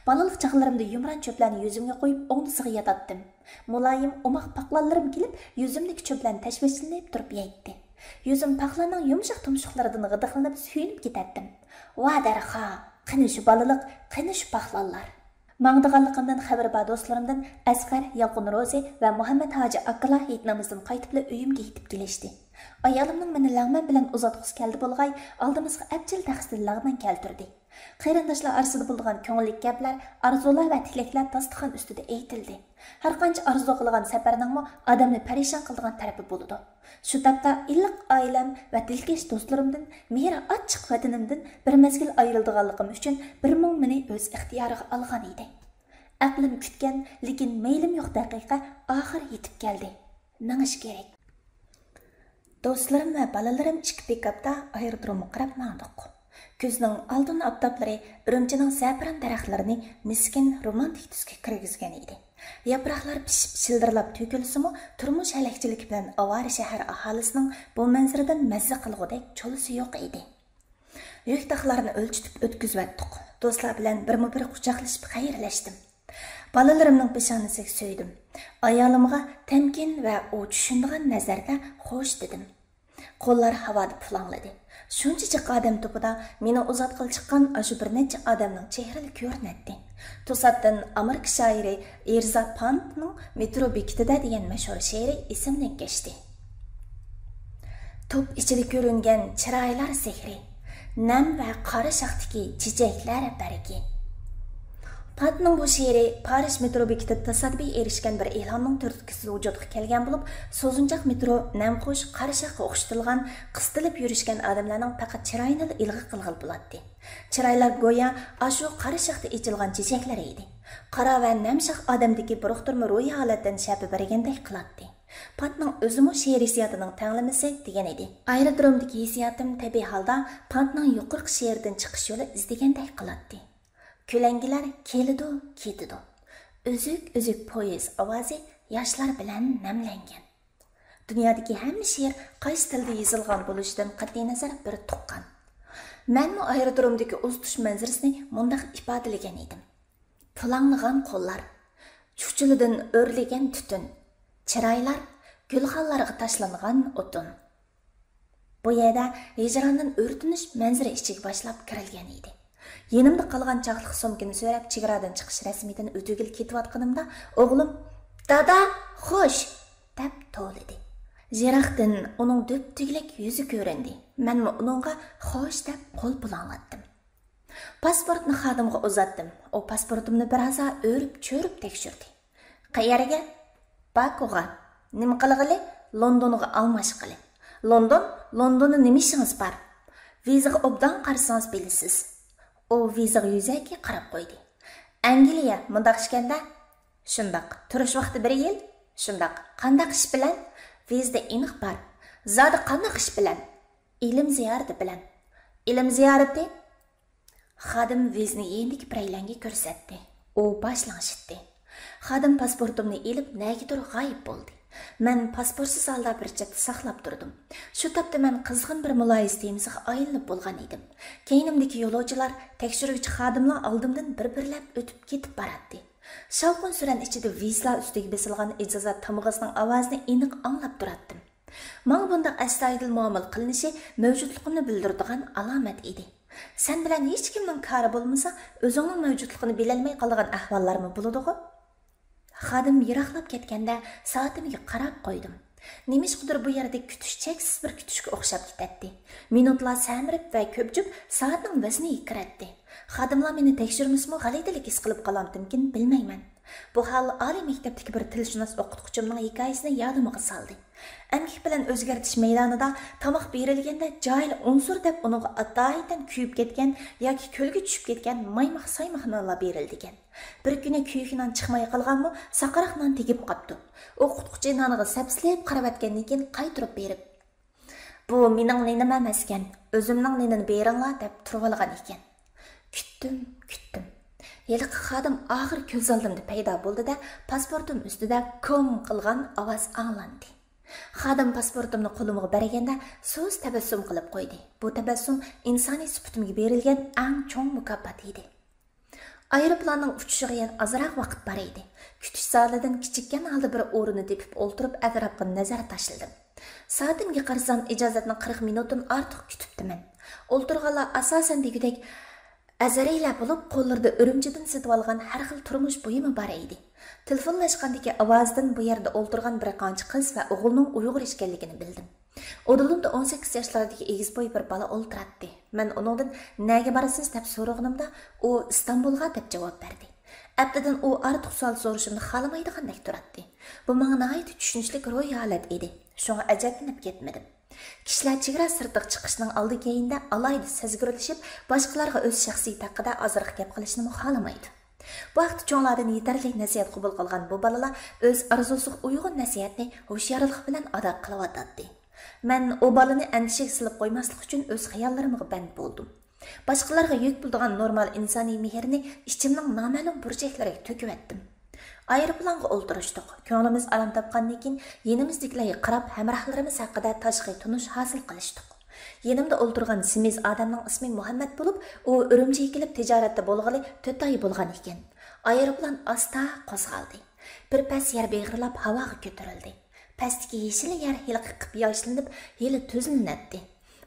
بالىلىق چاغلىرىمدا يۇمران چۆپلەرنى يۈزۈمگە قويۇپ، ئوڭدىسىغا ياتاتتىم. مۇلايىم، ئوماق پاقلانلىرىم كېلىپ، يۈزۈمدىكى چۆپلەرنى تەشۋىشلىنىپ تۇرۇپ يەيتتى. يۈزۈم پاقلارنىڭ يۇمشاق تۇمشۇقلىرىدىن غىدىقلىنىپ سۆيۈنۈپ كېتەتتىم. ۋا دەرخا! قېنى شۇ بالىلىق، قېنى شۇ پاقلانلار! ماڭىدىغانلىقىمدىن خەۋىرى بار دوستلىرىمدىن ئەسقەر، يالقۇن روزى ۋە مۇھەممەت ھاجى ئاكىلار ھېيت نامىزىدىن قايتىپلا ئۆيۈمگە يېتىپ كېلىشتى. ئايالىمنىڭ مېنى لەڭمەن بىلەن ئۇزاتقۇسى كەلدى بولغاي، ئالدىمىزغا ئەپچىل تەخسىدە لەغمەن كەلتۈردى. قېرىنداشلار ئارىسىدا بولىدىغان كۆڭۈللۈك گەپلەر، ئارزۇلار ۋە تىلەكلەر داستىخان ئۈستىدە ئېيتىلدى. ھەرقانچە ئارزۇ قىلغان سەپەرنىڭمۇ ئادەمنى پەرىشان قىلىدىغان تەرىپى بولىدۇ. شۇ تاپتا ئىللىق ئائىلەم ۋە دىلكەش دوستلىرىمدىن، مېھرى ئاچچىق ۋەتىنىمدىن بىر مەزگىل ئايرىلىدىغانلىقىم ئۈچۈن بىر مۇڭ مېنى ئۆز ئىختىيارىغا ئالغان ئىدى. ئەقلىم كۈتكەن، لېكىن مەيلىم يوق دەقىقە ئاخىر يېتىپ كەلدى. مېڭىش كېرەك. دوستلىرىم ۋە بالىلىرىم ئىككى پىكاپتا ئايرودرومغا قاراپ ماڭدۇق. كۈزنىڭ ئالتۇن ئاپتاپلىرى ئۈرۈمچىنىڭ زەپىران دەرەخلىرىنى مىسكىن، رومانتىك تۈسكە كىرگۈزگەن ئىدى. ياپراقلار پىشىپ، شىلدىرلاپ تۆكۈلسىمۇ، تۇرمۇش ھەلەكچىلىكى بىلەن ئاۋارە شەھەر ئاھالىسىنىڭ بۇ مەنزىرىدىن مەززە قىلغۇدەك چولىسى يوق ئىدى. يۈك تاقلارنى ئۆلچىتىپ ئۆتكۈزۈۋەتتۇق. دوستلار بىلەن بىرمۇ بىر قۇچاقلىشىپ خەيرلەشتىم. بالىلىرىمنىڭ پېشانىسىگە سۆيدۈم. ئايالىمغا تەمكىن ۋە ئۇ چۈشىنىدىغان نەزەردە خوش دېدىم. قوللار ھاۋادا پۇلاڭلىدى. شۇنچە جىق ئادەم توپىدا مېنى ئۇزاتقىلى چىققان ئاشۇ بىر نەچچە ئادەمنىڭ چېھرىلىرى كۆرۈنەتتى. توساتتىن ئامېرىكا شائىرى ئېرزا پانتنىڭ مېترو بېكىتىدە دېگەن مەشھۇر شېئىرى ئېسىمدىن كەچتى. توپ ئىچىدە كۆرۈنگەن چىرايلار سېھرى، نەم ۋە قارا شاختىكى چېچەكلەر بەرگى. پانتنىڭ بۇ شېئىرى پارىژ مېترو بېكىتىدە تاسادىپىي ئېرىشكەن بىر ئېلاننىڭ تۈرتكىسىدە ۋۇجۇدقا كەلگەن بولۇپ، سوزۇنچاق مېترو نەمخۇش قارا شاخقا ئوخشىتىلغان، قىستىلىپ يۈرۈشكەن ئادەملەرنىڭ پەقەت چىرايىنىلا ئىلغا قىلغىلى بولاتتى. چىرايلار گويا ئاشۇ قارا شاختا ئېچىلغان چېچەكلەر ئىدى. قارا ۋە نەم شاخ ئادەمدىكى بىر ئۇقتۇرما روھىي ھالەتتىن شەپە بەرگەندەك قىلاتتى. پانتنىڭ ئۆزىمۇ شېئىر ھېسسىياتىنىڭ تەڭلىمىسى دېگەن ئىدى. ئايرودرومدىكى ھېسسىياتىم تەبىئىي ھالدا پانتنىڭ يۇقىرىقى شېئىرىدىن چىقىش يولى ئىزدىگەندەك قىلاتتى. كۆلەڭگىلەر كېلىدۇ، كېتىدۇ. ئۈزۈك-ئۈزۈك پويىز ئاۋازى ياشلار بىلەن نەملەنگەن. دۇنيادىكى ھەممە شېئىر قايسى تىلدا يېزىلغان بولۇشىدىن قەتئىينەزەر بىر تۇغقان. مەنمۇ ئايرودرومدىكى ئۇزىتىش مەنزىرىسىنى مۇنداق ئىپادىلىگەن ئىدىم. پۇلاڭلىغان قوللار، چۇچىلىدىن ئۆرلىگەن تۈتۈن، چىرايلار، گۈلخانلارغا تاشلانغان ئوتۇن. بۇ يەردە ھىجراندىن ئۆرتىنىش مەنزىرە ئىچىگە باشلاپ كىرىلگەن ئىدى. يېنىمدا قالغان چاقلىق سومكىنى سۆرەپ، چېگرادىن چىقىش رەسمىيىتىنى ئۆتۈگىلى كېتىۋاتقىنىمدا، ئوغلۇم، «دادا، خوش!» دەپ توۋلىدى. يىراقتىن ئۇنىڭ دۈپدۈگىلەك يۈزى كۆرۈندى. مەنمۇ ئۇنىڭغا خوش دەپ قول پۇلاڭلاتتىم. پاسپورتنى خادىمغا ئۇزاتتىم. ئۇ پاسپورتۇمنى بىر ھازا ئۆرۈپ-چۆرۈپ تەكشۈردى. «قەيەرگە؟» «باكۇغا.» «نېمە قىلغىلى؟» «لوندونغا ئالماشقىلى.» «لوندون؟ لوندوندا نېمە ئىشىڭىز بار؟» «ۋىزىغا ئوبدان قارىسىڭىز بىلىسىز.» ئۇ ۋىزىغا يۈزەكى قاراپ قويدى. «ئەنگلىيە مۇنداق ئىكەن-دە.» «شۇنداق. تۇرۇش ۋاقتى بىر يىل.» «شۇنداق. قانداق ئىش بىلەن؟» «ۋىزىدا ئېنىق بار.» «زادى قانداق ئىش بىلەن؟» «ئىلىم زىيارىتى بىلەن.» «ئىلىم زىيارىتى؟» خادىم ۋىزىنى يېنىدىكى بىرەيلەنگە كۆرسەتتى. ئۇ باش لىڭشىتتى. خادىم پاسپورتۇمنى ئېلىپ نەگىدۇر غايىب بولدى. مەن پاسپورتسىز ھالدا بىر چەتتە ساقلاپ تۇردۇم. شۇ تاپتا مەن قىزغىن بىر مۇلاھىزە تېمىسىغا ئايلىنىپ بولغان ئىدىم. كەينىمدىكى يولۇچىلار تەكشۈرگۈچى خادىملار ئالدىمدىن بىر-بىرلەپ ئۆتۈپ كېتىپ باراتتى. شاۋقۇن-سۈرەن ئىچىدە ۋىزىلار ئۈستىگە بېسىلغان ئىجازەت تامغىسىنىڭ ئاۋازىنى ئېنىق ئاڭلاپ تۇراتتىم. ماڭا بۇنداق ئەستايىدىل مۇئامىلە قىلىنىشى مەۋجۇتلۇقۇمنى بىلدۈرىدىغان ئالامەت ئىدى. سەن بىلەن ھېچكىمنىڭ كارى بولمىسا، ئۆزۈڭنىڭ مەۋجۇتلۇقىنى بىلەلمەي قالىدىغان ئەھۋاللارمۇ بولىدىغۇ؟ خادىم يىراقلاپ كەتكەندە سائىتىمگە قاراپ قويدۇم. نېمىشقىدۇر بۇ يەردە كۈتۈش چەكسىز بىر كۈتۈشكە ئوخشاپ كېتەتتى. مىنۇتلار سەمرىپ ۋە كۆپچۈپ سائەتنىڭ ۋەزنىگە كىرەتتى. خادىملار مېنى تەكشۈرمىسىمۇ غەلىتىلىك ھېس قىلىپ قالامتىمكىن بىلمەيمەن. بۇ ھال ئالىي مەكتەپتىكى بىر تىلشۇناس ئوقۇتقۇچىمنىڭ ھېكايىسىنى يادىمغا سالدى. ئەمگەك بىلەن ئۆزگەرتىش مەيدانىدا تاماق بېرىلگەندە جاھىل ئۇنسۇر دەپ ئۇنىڭغا ئاتايىتەن كۆيۈپ كەتكەن ياكى كۆلگە چۈشۈپ كەتكەن مايماق-سايماق نانلار بېرىلىدىكەن. بىر كۈنى كۆيۈك نان چىقماي قالغانمۇ، ساقىراق نان تېگىپ قاپتۇ. ئوقۇتقۇچى نانغا سەپسېلىپ قاراۋەتكەندىن كېيىن قايتۇرۇپ بېرىپ، «بۇ مېنىڭ نېنىم ئەمەسكەن، ئۆزۈمنىڭ نېنىنى بېرىڭلار» دەپ تۇرۇۋالغان ئىكەن. كۈتتۈم، كۈتتۈم. ھېلىقى خادىم ئاخىر كۆز ئالدىمدا پەيدا بولدى-دە، پاسپورتۇم ئۈستىدە كوم قىلغان ئاۋاز ئاڭلاندى. خادىم پاسپورتۇمنى قولۇمغا بەرگەندە، سۇس تەبەسسۇم قىلىپ قويدى. بۇ تەبەسسۇم ئىنسانىي سۈپىتىمگە بېرىلگەن ئەڭ چوڭ مۇكاپات ئىدى. ئايروپىلاننىڭ ئۇچۇشىغا يەنە ئازراق ۋاقىت بار ئىدى. كۈتۈش زالىدىن كىچىككەن ھالدا بىر ئورۇننى تېپىپ ئولتۇرۇپ، ئەتراپقا نەزەر تاشلىدىم. سائىتىمگە قارىسام، ئىجازەتنى قىرىق مىنۇتتىن ئارتۇق كۈتۈپتىمەن. ئولتۇرغانلار ئاساسەن دېگۈدەك ئەزەرىيلەر بولۇپ، قوللىرىدا ئۈرۈمچىدىن سېتىۋالغان ھەر خىل تۇرمۇش بۇيۇمى بار ئىدى. تېلېفونلاشقاندىكى ئاۋازدىن بۇ يەردە ئولتۇرغان بىر قانچە قىز ۋە ئوغۇلنىڭ ئۇيغۇر ئىكەنلىكىنى بىلدىم. ئۇدۇلۇمدا ئون سەككىز ياشلاردىكى ئېگىز بوي بىر بالا ئولتۇراتتى. مەن ئۇنىڭدىن «نەگە بارىسىز؟» دەپ سورىغىنىمدا، ئۇ «ئىستانبۇلغا» دەپ جاۋاب بەردى. ئەپتىدىن ئۇ ئارتۇق سوئال سورىشىمنى خالىمايدىغاندەك تۇراتتى. بۇ ماڭا ناھايىتى چۈشىنىشلىك روھىي ھالەت ئىدى. شۇڭا ئەجەبلىنىپ كەتمىدىم. كىشىلەر چېگرا سىرتىغا چىقىشنىڭ ئالدى-كەينىدە ئالاھىدە سەزگۈرلىشىپ، باشقىلارغا ئۆز شەخسىيىتى ھەققىدە ئازراق گەپ قىلىشنىمۇ خالىمايدۇ. بۇ ھەقتە چوڭلاردىن يېتەرلىك نەسىھەت قوبۇل قىلغان بۇ بالىلار ئۆز ئارزۇسىغا ئۇيغۇن نەسىھەتنى ھوشيارلىق بىلەن ئادا قىلىۋاتاتتى. مەن ئۇ بالىنى ئەندىشىگە سېلىپ قويماسلىق ئۈچۈن ئۆز خىياللىرىمغا بەند بولدۇم. باشقىلارغا يۈك بولىدىغان نورمال ئىنسانىي مېھىرنى ئىچىمنىڭ نامەلۇم بۇرجەكلىرىگە تۆكۈۋەتتىم. ئايروپىلانغا ئولتۇرۇشتۇق. كۆڭلىمىز ئارام تاپقاندىن كېيىن يېنىمىزدىكىلەرگە قاراپ ھەمراھلىرىمىز ھەققىدە تاشقى تونۇش ھاسىل قىلىشتۇق. يېنىمدا ئولتۇرغان سېمىز ئادەمنىڭ ئىسمى مۇھەممەد بولۇپ، ئۇ ئۈرۈمچىگە كېلىپ تىجارەتتە بولغىلى تۆت ئاي بولغان ئىكەن. ئايروپىلان ئاستا قوزغالدى. بىر پەس يەر بېغىرلاپ ھاۋاغا كۆتۈرۈلدى. پەستىكى يېشىل يەر ھېلىقى قىپياشىلىنىپ، ھېلى تۈزلىنەتتى.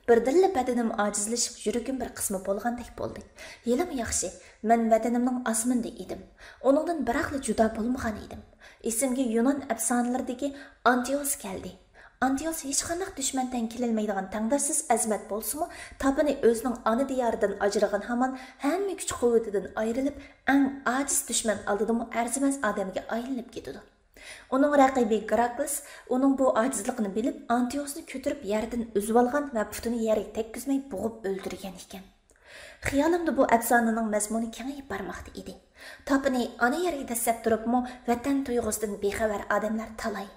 بىردىنلا بەدىنىم ئاجىزلىشىپ، يۈرىكىم بىر قىسما بولغاندەك بولدى. ھېلىمۇ ياخشى، مەن ۋەتىنىمنىڭ ئاسمىنىدا ئىدىم. ئۇنىڭدىن بىراقلا جۇدا بولمىغان ئىدىم. ئېسىمگە يۇنان ئەپسانىلىرىدىكى ئانتىئوس كەلدى. ئانتىئوس ھېچقانداق دۈشمەن تەڭ كېلەلمەيدىغان تەڭداشسىز ئەزىمەت بولسىمۇ، تاپىنى ئۆزىنىڭ ئانا دىيارىدىن ئاجرىغان ھامان ھەممە كۈچ قۇۋۋىتىدىن ئايرىلىپ، ئەڭ ئاجىز دۈشمەن ئالدىدىمۇ ئەرزىمەس ئادەمگە ئايلىنىپ كېتىدۇ. ئۇنىڭ رەقىبى گېراكلىس ئۇنىڭ بۇ ئاجىزلىقىنى بىلىپ، ئانتىئوسنى كۆتۈرۈپ يەردىن ئۈزۈۋالغان ۋە پۇتىنى يەرگە تەگكۈزمەي بوغۇپ ئۆلتۈرگەن ئىكەن. خىيالىمدا بۇ ئەپسانىنىڭ مەزمۇنى كېڭىيىپ بارماقتا ئىدى. تاپىنى ئانا يەرگە دەسسەپ تۇرۇپمۇ ۋەتەن تۇيغۇسىدىن بىخەۋەر ئادەملەر تالاي.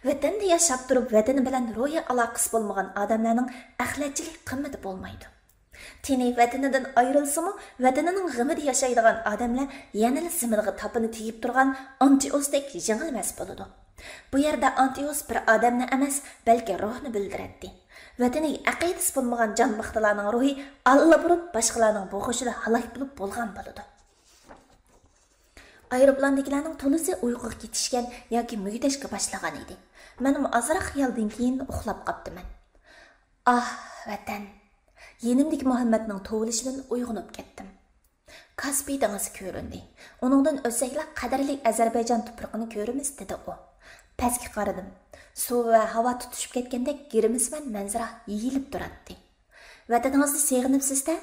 ۋەتەندە ياشاپ تۇرۇپ ۋەتىنى بىلەن روھىي ئالاقىسى بولمىغان ئادەملەرنىڭ ئەخلەتچىلىك قىممىتى بولمايدۇ. تېنى ۋەتىنىدىن ئايرىلسىمۇ، ۋەتىنىنىڭ غېمىدە ياشايدىغان ئادەملەر يەنىلا زېمىنغا تاپىنى تېگىپ تۇرغان ئانتىئوستەك يېڭىلمەس بولىدۇ. بۇ يەردە ئانتىئوس بىر ئادەمنى ئەمەس، بەلكى روھنى بىلدۈرەتتى. ۋەتىنىگە ئەقىدىسى بولمىغان جانمىختىلارنىڭ روھى ئاللىبۇرۇن باشقىلارنىڭ بوغۇشىدا ھالاك بولۇپ بولغان بولىدۇ. ئايروپىلاندىكىلەرنىڭ تولىسى ئۇيقۇغا كېتىشكەن ياكى مۈگدەشكە باشلىغان ئىدى. مەنمۇ ئازراق خىيالدىن كېيىن ئۇخلاپ قاپتىمەن. ئاھ، ۋەتەن! يېنىمدىكى مۇھەممەدنىڭ توۋلىشىدىن ئويغىنىپ كەتتىم. كاسپىي دېڭىزى كۆرۈندى. ئۇنىڭدىن ئۆتسەكلا قەدىرلىك ئەزەربەيجان تۇپرىقىنى كۆرىمىز، دېدى ئۇ. پەسكە قارىدىم. سۇ ۋە ھاۋا تۇتۇشۇپ كەتكەندەك گىرىمسىمان مەنزىرە يېيىلىپ تۇراتتى. ۋەتىنىڭىزنى سېغىنىپسىز-دە؟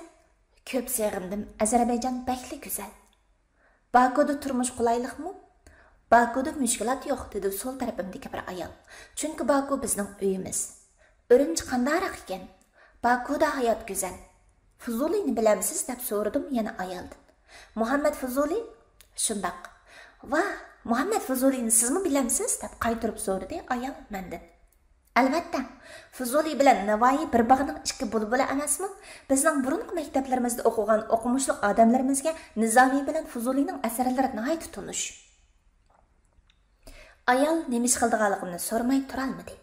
كۆپ سېغىندىم، ئەزەربەيجان بەكلا گۈزەل. باكۇدا تۇرمۇش قولايلىقمۇ؟ باكۇدا مۈشكۈلات يوق، دېدى سول تەرىپىمدىكى بىر ئايال. چۈنكى باكۇ بىزنىڭ ئۆيىمىز. ئۈرۈمچى قانداقراق ئىكەن؟ باكۇدا ھايات گۈزەل. فۇزۇلىنى بىلەمسىز؟ دەپ سورىدىم يەنە ئايالدىن. مۇھەممەد فۇزۇلى؟ شۇنداق. ۋاھ، مۇھەممەد فۇزۇلىنى سىزمۇ بىلەمسىز؟ دەپ قايتۇرۇپ سورىدى ئايال مەندىن. ئەلۋەتتە، فۇزۇلى بىلەن نەۋائىي بىر باغنىڭ ئىككى بۇلبۇلى ئەمەسمۇ؟ بىزنىڭ بۇرۇنقى مەكتەپلىرىمىزدە ئوقۇغان ئوقۇمۇشلۇق ئادەملىرىمىزگە نىزامى بىلەن فۇزۇلىنىڭ ئەسەرلىرى ناھايىتى تونۇش. ئايال نېمە ئىش قىلىدىغانلىقىمنى سورىماي تۇرالمىدى.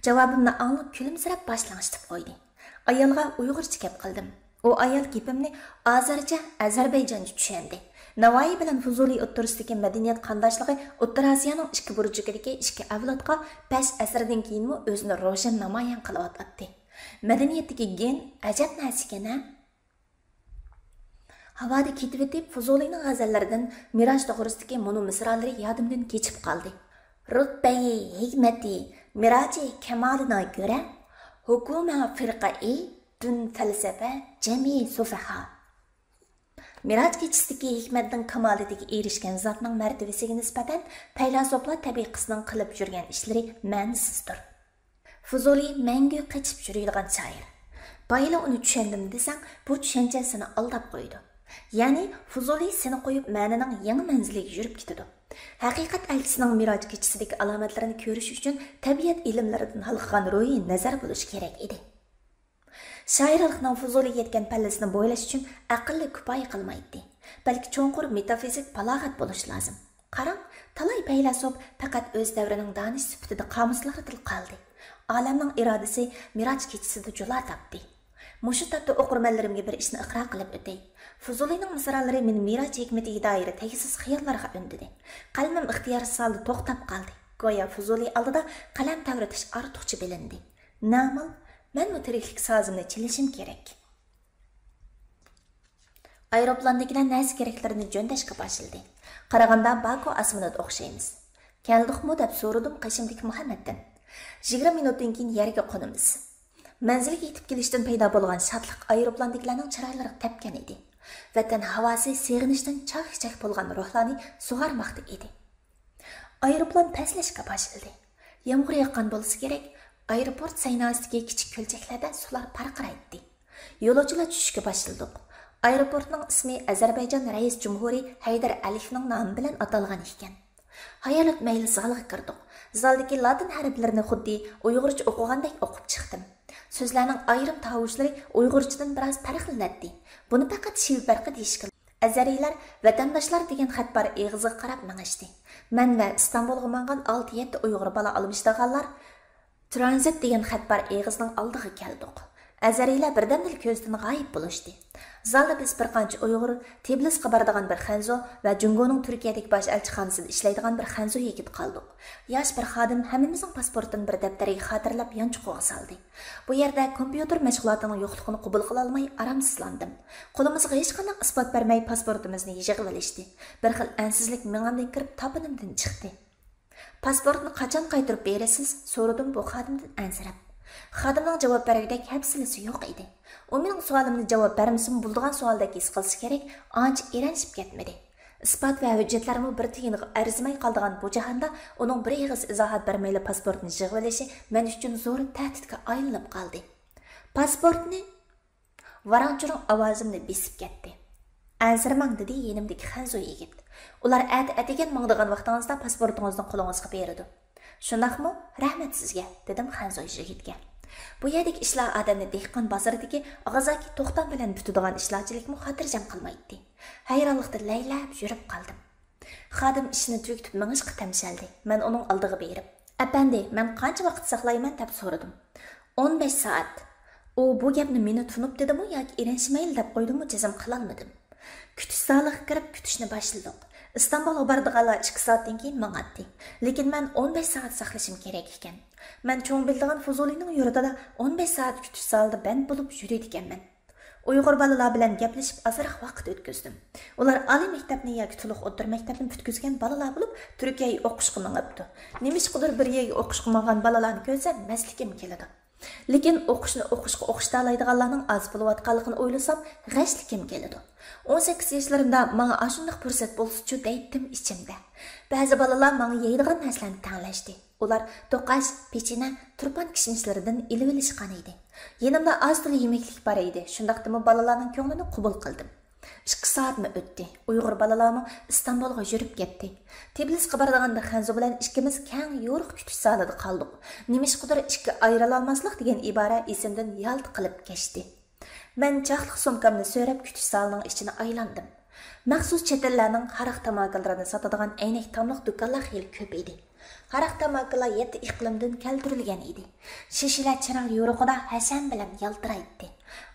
جاۋابىمنى ئاڭلاپ كۈلۈمسىرەپ باش لىڭشىتىپ قويدى. ئايالغا ئۇيغۇرچە گەپ قىلدىم. ئۇ ئايال گېپىمنى ئازەرچە، ئەزەربەيجانچە چۈشەندى. ناۋائىي بىلەن فۇزۇلى ئوتتۇرىسىدىكى مەدەنىيەت قانداشلىقى ئوتتۇرا ئاسىيانىڭ ئىككى بۇرجىكىدىكى ئىككى ئەۋلادقا بەش ئەسىردىن كېيىنمۇ ئۆزىنى روشەن نامايان قىلىۋاتاتتى. مەدەنىيەتتىكى گېن ئەجەب نەرسىكەن-ھە! ھاۋادا كېتىۋېتىپ، فۇزۇلىنىڭ غەزەللىرىدىن مىراج توغرىسىدىكى مۇنۇ مىسرالىرى يادىمدىن كېچىپ قالدى. رۇتبەيى ھېكمەتى مىراجى كامالىنا گۆرە، ھۇكۇمە فىرقەئى دىن فەلسەپە جەمئى سۇفەھا. مىراج كېچىسىدىكى ھېكمەتنىڭ كامالىتىگە ئېرىشكەن زاتنىڭ مەرتىۋىسىگە نىسبەتەن پەيلاسوپلار تەبىقىسىنىڭ قىلىپ يۈرگەن ئىشلىرى مەنىسىزدۇر. فۇزۇلى مەڭگۈ قېچىپ يۈرىدىغان شائىر. بايىلا ئۇنى چۈشەندىم دېسەڭ، بۇ چۈشەنچە سېنى ئالداپ قويىدۇ. يەنى فۇزۇلى سېنى قويۇپ مەنىنىڭ يېڭى مەنزىلىگە يۈرۈپ كېتىدۇ. ھەقىقەت ئەلچىسىنىڭ مىراج كېچىسىدىكى ئالامەتلىرىنى كۆرۈش ئۈچۈن تەبىئەت ئىلىملىرىدىن ھالقىغان روھىي نەزەر بولۇشى كېرەك ئىدى. شائىرلىقنىڭ فۇزۇلىگە يەتكەن پەللىسىنى بويلاش ئۈچۈن ئەقىللا كۇپايە قىلمايتتى. بەلكى چوڭقۇر مېتافىزىك بالاغەت بولۇش لازىم. قاراڭ، تالاي پەيلاسوپ پەقەت ئۆز دەۋرىنىڭ دانىش سۈپىتىدە قامۇسلاردىلا قالدى. ئالەمنىڭ ئىرادىسى مىراج كېچىسىدە جۇلا تاپتى. مۇشۇ تاپتا ئوقۇرمەنلىرىمگە بىر ئىشنى ئىقرار قىلىپ ئۆتەي. فۇزۇلىنىڭ مىسرالىرى مېنى مىراج ھېكمىتىگە دائىر تەگسىز خىياللارغا ئۈندىدى. قەلىمىم ئىختىيارسىز ھالدا توختاپ قالدى. گويا فۇزۇلى ئالدىدا قەلەم تەۋرىتىش ئارتۇقچە بىلىندى. نامال، مەنمۇ تىرىكلىك سازىمنى چېلىشىم كېرەك. ئايروپىلاندىكىلەر نەرسە كېرەكلىرىنى جۆندەشكە باشلىدى. قارىغاندا باكۇ ئاسمىنىدا ئوخشايمىز. كەلدۇقمۇ؟ دەپ سورىدىم قېشىمدىكى مۇھەممەدتىن. يىگىرمە مىنۇتتىن كېيىن يەرگە قونىمىز. مەنزىلگە يېتىپ كېلىشتىن پەيدا بولغان شادلىق ئايروپىلاندىكىلەرنىڭ چىرايلىرىغا تەپكەن ئىدى. ۋەتەن ھاۋاسى سېغىنىشتىن چاك-چاك بولغان روھلارنى سۇغارماقتا ئىدى. ئايروپىلان پەسلەشكە باشلىدى. يامغۇر ياغقان بولسا كېرەك، ئايروپورت سەيناسىدىكى كىچىك كۆلچەكلەردە سۇلار پارقىرايتتى. يولۇچىلار چۈشۈشكە باشلىدۇق. ئايروپورتنىڭ ئىسمى ئەزەربەيجان رەئىس جۇمھۇرى ھەيدەر ئەلىيېۋنىڭ نامى بىلەن ئاتالغان ئىكەن. ھايالەت مەيلى زالغا كىردۇق. زالدىكى لاتىن ھەرپلىرىنى خۇددى ئۇيغۇرچە ئوقۇغاندەك ئوقۇپ چىقتىم. سۆزلەرنىڭ ئايرىم تاۋۇشلىرى ئۇيغۇرچىدىن بىراز پەرقلىنەتتى. بۇنى پەقەت شېۋە پەرقى دېيىشكە ئەزەرىيلەر ۋەتەنداشلار دېگەن خەت بار ئېغىزىغا قاراپ مېڭىشتى. مەن ۋە ئىستانبۇلغا ماڭغان ئالتە يەتتە ئۇيغۇر بالا ئالمىشىدىغانلار ترانزىت دېگەن خەت بار ئېغىزنىڭ ئالدىغا كەلدۇق. ئەزەرىيلەر بىردەمدىلا كۆزدىن غايىب بولۇشتى. زالدا بىز بىر قانچە ئۇيغۇر، تىبلىسقا بارىدىغان بىر خەنزۇ ۋە جۇڭگونىڭ تۈركىيەدىكى باش ئەلچىخانىسىدا ئىشلەيدىغان بىر خەنزۇ يىگىت قالدۇق. ياش بىر خادىم ھەممىمىزنىڭ پاسپورتىنى بىر دەپتەرگە خاتىرىلەپ يانچۇقىغا سالدى. بۇ يەردە كومپيۇتېر مەشغۇلاتىنىڭ يوقلۇقىنى قوبۇل قىلالماي ئارامسىزلاندىم. قولىمىزغا ھېچقانداق ئىسپات بەرمەي پاسپورتىمىزنى يىغىۋېلىشتى. بىر خىل ئەنسىزلىك مېڭەمدىن كىرىپ تاپىنىمدىن چىقتى. پاسپورتنى قاچان قايتۇرۇپ بېرىسىز؟ سورىدىم بۇ خادىمدىن ئەنسىرەپ. خادىمنىڭ جاۋاب بەرگۈدەك ھەپسىلىسى يوق ئىدى. ئۇ مېنىڭ سوئالىمنى جاۋاب بەرمىسىمۇ بولىدىغان سوئالدەك ھېس قىلسا كېرەك، ئانچە ئېرەنشىپ كەتمىدى. ئىسپات ۋە ھۆججەتلەرمۇ بىر تىيىنغا ئەرزىمەي قالىدىغان بۇ جاھاندا ئۇنىڭ بىر ئېغىز ئىزاھات بەرمەيلا پاسپورتنى يىغىۋېلىشى مەن ئۈچۈن زور تەھدىتكە ئايلىنىپ قالدى. پاسپورتنى ۋاراڭ-چۇرۇڭ ئاۋازىمنى بېسىپ كەتتى. ئەنسىرىمەڭ، دېدى يېنىمدىكى خەنزۇ يىگىت. ئۇلار ئەتە ئەتىگەن ماڭىدىغان ۋاقتىڭىزدا پاسپورتىڭىزنى قولىڭىزغا بېرىدۇ. شۇنداقمۇ؟ رەھمەت سىزگە، دېدىم خەنزۇ يىگىتكە. بۇ يەردىكى ئىشلار ئادەمنى دېھقان بازىرىدىكى ئاغزاكى توختام بىلەن پۈتىدىغان ئىشلارچىلىكمۇ خاتىرجەم قىلمايتتى. ھەيرانلىقتا لەيلەپ يۈرۈپ قالدىم. خادىم ئىشىنى تۈگىتىپ مېڭىشقا تەمشەلدى. مەن ئۇنىڭ ئالدىغا بېرىپ، ئەپەندى، مەن قانچە ۋاقىت ساقلايمەن؟ دەپ سورىدىم. ئون بەش سائەت. ئۇ بۇ گەپنى مېنى تونۇپ دېدىمۇ ياكى ئېرەنشىمەيلى دەپ قويدىمۇ جەزم قىلالمىدىم. كۈتۈش زالىغا كىرىپ كۈتۈشنى باشلىدۇق. ئىستانبۇلغا بارىدىغانلار ئىككى سائەتتىن كېيىن ماڭاتتى. لېكىن مەن ئون بەش سائەت ساقلىشىم كېرەك ئىكەن. مەن چوڭ بىلىدىغان فۇزۇلىنىڭ يۇرتىدا ئون بەش سائەت كۈتۈش زالىدا بەند بولۇپ يۈرىدىكەنمەن. ئۇيغۇر بالىلار بىلەن گەپلىشىپ ئازراق ۋاقىت ئۆتكۈزدۈم. ئۇلار ئالىي مەكتەپنى ياكى تولۇق ئوتتۇرا مەكتەپنى پۈتكۈزگەن بالىلار بولۇپ، تۈركىيەگە ئوقۇشقا مېڭىپتۇ. نېمىشقىدۇر بىر يەرگە ئوقۇشقا ماڭغان بالىلارنى كۆرسەم مەستلىكىم كېلىدۇ. لېكىن ئوقۇشنى ئوقۇشقا ئوخشىتالايدىغانلارنىڭ ئاز بولۇۋاتقانلىقىنى ئويلىسام غەشلىكىم كېلىدۇ. ئون سەككىز ياشلىرىمدا ماڭا ئاشۇنداق پۇرسەت بولسىچۇ دەيتتىم ئىچىمدە. بەزى بالىلار ماڭا يەيدىغان نەرسىلەرنى تەڭلەشتى. ئۇلار توقاش، پېچىنە، تۇرپان كىشمىشلىرىدىن ئېلىۋېلىشقان ئىدى. يېنىمدا ئاز تولا يېمەكلىك بار ئىدى، شۇنداقتىمۇ بالىلارنىڭ كۆڭلىنى قوبۇل قىلدىم. ئىككى سائەتمۇ ئۆتتى. ئۇيغۇر بالىلارمۇ ئىستانبۇلغا يۈرۈپ كەتتى. تىبلىسقا بارىدىغان بىر خەنزۇ بىلەن ئىككىمىز كەڭ يورۇق كۈتۈش زالىدا قالدۇق. نېمىشقىدۇر ئىككى ئايرىلالماسلىق دېگەن ئىبارە ئېسىمدىن يالت قىلىپ كەچتى. مەن چاقلىق سومكامنى سۆرەپ كۈتۈش زالىنىڭ ئىچىنى ئايلاندىم. مەخسۇس چەت ئەللەرنىڭ ھاراق تاماكىلىرىنى ساتىدىغان ئەينەك تاملىق دۇكانلار خېلى كۆپ ئىدى. ھاراق تاماكىلار يەتتە ئىقلىمدىن كەلتۈرۈلگەن ئىدى. شېشىلەر چىراغ يورۇقىدا ھەشەم بىلەن يالتىرايتتى.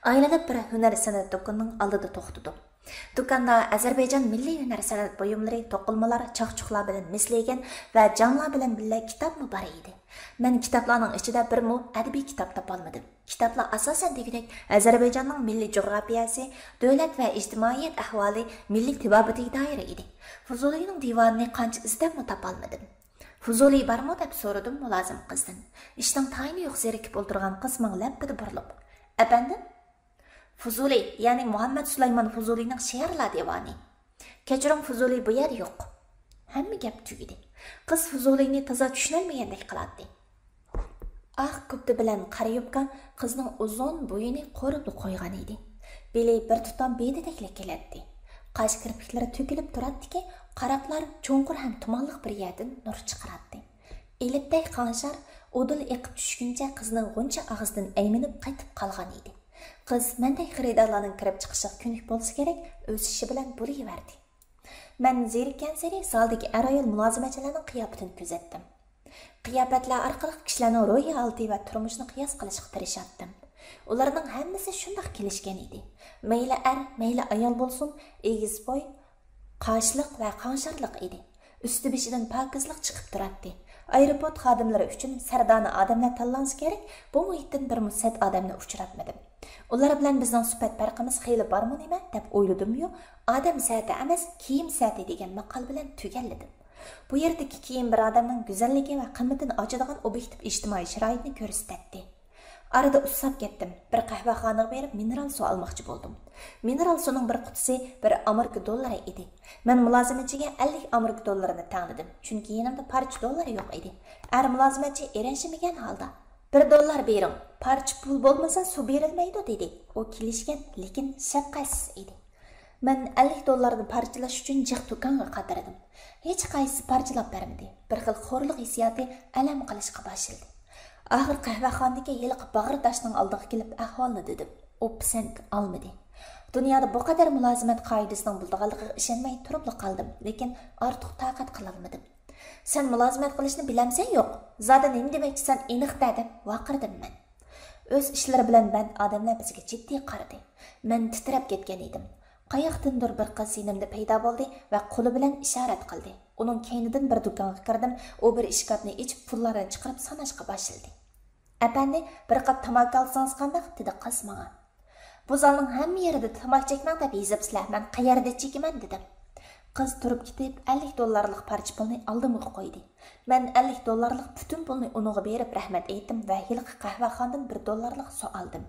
ئايلىنىپ بىر ھۈنەر سەنئەت دۇكىنىنىڭ ئالدىدا توختىدۇق. دۇكاندا ئازەربەيجان مىللىي ھۈنەر سەنئەت بۇيۇملىرى، توقۇلمىلار، چاقچۇقلار بىلەن مىسلىگەن ۋە جاملار بىلەن بىللە كىتابمۇ بار ئىدى. مەن كىتابلارنىڭ ئىچىدە بىرمۇ ئەدەبىي كىتاب تاپالمىدىم. كىتابلار ئاساسەن دېگۈدەك ئازەربەيجاننىڭ مىللىي جۇغراپىيەسى، دۆلەت ۋە ئىجتىمائىيەت ئەھۋالى، مىللىي تېبابىتىگە دائىر ئىدى. فۇزۇلىنىڭ دىۋانىنى قانچە ئىزدەپمۇ تاپالمىدىم. فۇزۇلى بارمۇ؟ دەپ سورىدىم مۇلازىم قىزدىن. ئىشنىڭ تايىنى يوق زېرىكىپ ئولتۇرغان قىز ماڭا لەپپىدە بۇرۇلۇپ، ئەپەندىم؟ فۇزۇلى، يەنى مۇھەممەد سۇلايمان فۇزۇلىنىڭ شېئىرلار دىۋانى. كەچۈرۈڭ، فۇزۇلى بۇ يەردە يوق. ھەممە گەپ تۈگىدى. قىز فۇزۇلىنى تازا چۈشىنەلمىگەندەك قىلاتتى. ئاق كۇپتا بىلەن قارا يوپكا قىزنىڭ ئۇزۇن بويىنى قورۇپلا قويغان ئىدى. بېلى بىر تۇتام بېدىدەكلا كېلەتتى. قاش كىرپىكلىرى تۆكۈلۈپ تۇراتتىكى، قاراقلار چوڭقۇر ھەم تۇمانلىق بىر يەردىن نۇر چىقىراتتى. ئېلىپتەك قاڭشار ئۇدۇل ئېقىپ چۈشكىنىچە قىزنىڭ غۇنچە ئاغزىدىن ئەيمىنىپ قېتىپ قالغان ئىدى. قىز مەندەك خېرىدارلارنىڭ كىرىپ چىقىشىغا كۆنۈك بولسا كېرەك، ئۆسۈشى بىلەن بولۇۋەردى. مەن زېرىككەنسېرى زالدىكى ئەر-ئايال مۇلازىمەتچىلەرنىڭ قىياپىتىنى كۆزەتتىم. قىياپەتلەر ئارقىلىق كىشىلەرنىڭ روھىي ھالىتى ۋە تۇرمۇشىنى قىياس قىلىشقا تىرىشاتتىم. ئۇلارنىڭ ھەممىسى شۇنداق كېلىشكەن ئىدى. مەيلى ئەر، مەيلى ئايال بولسۇن، ئېگىز بوي، قاشلىق ۋە قاڭشارلىق ئىدى. ئۈستى بېشىدىن پاكىزلىق چىقىپ تۇراتتى. ئايروپورت خادىملىرى ئۈچۈن سەردانە ئادەملەر تاللانسا كېرەك، بۇ مۇھىتتىن بىرمۇ سەت ئادەمنى ئۇچراتمىدىم. ئۇلار بىلەن بىزنىڭ سۈپەت پەرقىمىز خېلى بارمۇ نېمە دەپ ئويلىدىممۇ، ئادەم سەتى ئەمەس، كىيىم سەتى دېگەن ماقال بىلەن تۈگەللىدىم. بۇ يەردىكى كىيىم بىر ئادەمنىڭ گۈزەللىكى ۋە قىممىتىنى ئاچىدىغان ئوبيېكتىپ ئىجتىمائىي شارائىتنى كۆرسىتەتتى. ئارىدا ئۇسساپ كەتتىم. بىر قەھۋەخانىغا بېرىپ مىنېرال سۇ ئالماقچى بولدۇم. مىنېرال سۇنىڭ بىر قۇتىسى بىر ئامېرىكا دوللىرى ئىدى. مەن مۇلازىمەتچىگە ئەللىك ئامېرىكا دوللىرىنى تەڭلىدىم، چۈنكى يېنىمدا پارچە دوللار يوق ئىدى. ئەر مۇلازىمەتچى ئېرەنشىمىگەن ھالدا، بىر دوللار بېرىڭ، پارچە پۇل بولمىسا سۇ بېرىلمەيدۇ، دېدى. ئۇ كېلىشكەن، لېكىن شەپقەتسىز ئىدى. مەن ئەللىك دوللارنى پارچىلاش ئۈچۈن جىق دۇكانغا قاترىدىم. ھېچقايسىسى پارچىلاپ بەرمىدى. بىر خىل خورلۇق ھېسسىياتى ئەلەم قىلىشقا باشلىدى. ئاخىر قەھۋەخانىدىكى ھېلىقى باغرى داشنىڭ ئالدىغا كېلىپ ئەھۋالنى دېدىم. ئۇ پىسەنت ئالمىدى. دۇنيادا بۇ قەدەر مۇلازىمەت قائىدىسىنىڭ بولىدىغانلىقىغا ئىشەنمەي تۇرۇپلا قالدىم، لېكىن ئارتۇق تاقەت قىلالمىدىم. سەن مۇلازىمەت قىلىشنى بىلەمسەن يوق؟ زادى نېمە دېمەكچىسەن ئېنىق دە، دەپ ۋارقىرىدىم مەن. ئۆز ئىشلىرى بىلەن بەند ئادەملەر بىزگە جىددىي قارىدى. مەن تىترەپ كەتكەن ئىدىم. قاياقتىندۇر بىر قىز يېنىمدا پەيدا بولدى ۋە قولى بىلەن ئىشارەت قىلدى. ئۇنىڭ كەينىدىن بىر دۇكانغا كىردىم. ئۇ بىر ئىشكاپنى ئېچىپ، پۇللارنى چىقىرىپ ساناشقا باشلىدى. «ئەپەندى، بىر قاپ تاماكا ئالسىڭىز قانداق؟» دېدى قىز ماڭا. «بۇ زالنىڭ ھەممە يېرىدە تاماكا چەكمەڭ دەپ يېزىپسىلەر، مەن قەيەردە چېكىمەن؟» دېدىم. قىز تۇرۇپ كېتىپ، ئەللىك دوللارلىق پارچە پۇلنى ئالدىمغا قويدى. مەن ئەللىك دوللارلىق پۈتۈن پۇلنى ئۇنىڭغا بېرىپ رەھمەت ئېيتتىم ۋە ھېلىقى قەھۋەخانىدىن بىر دوللارلىق سۇ ئالدىم.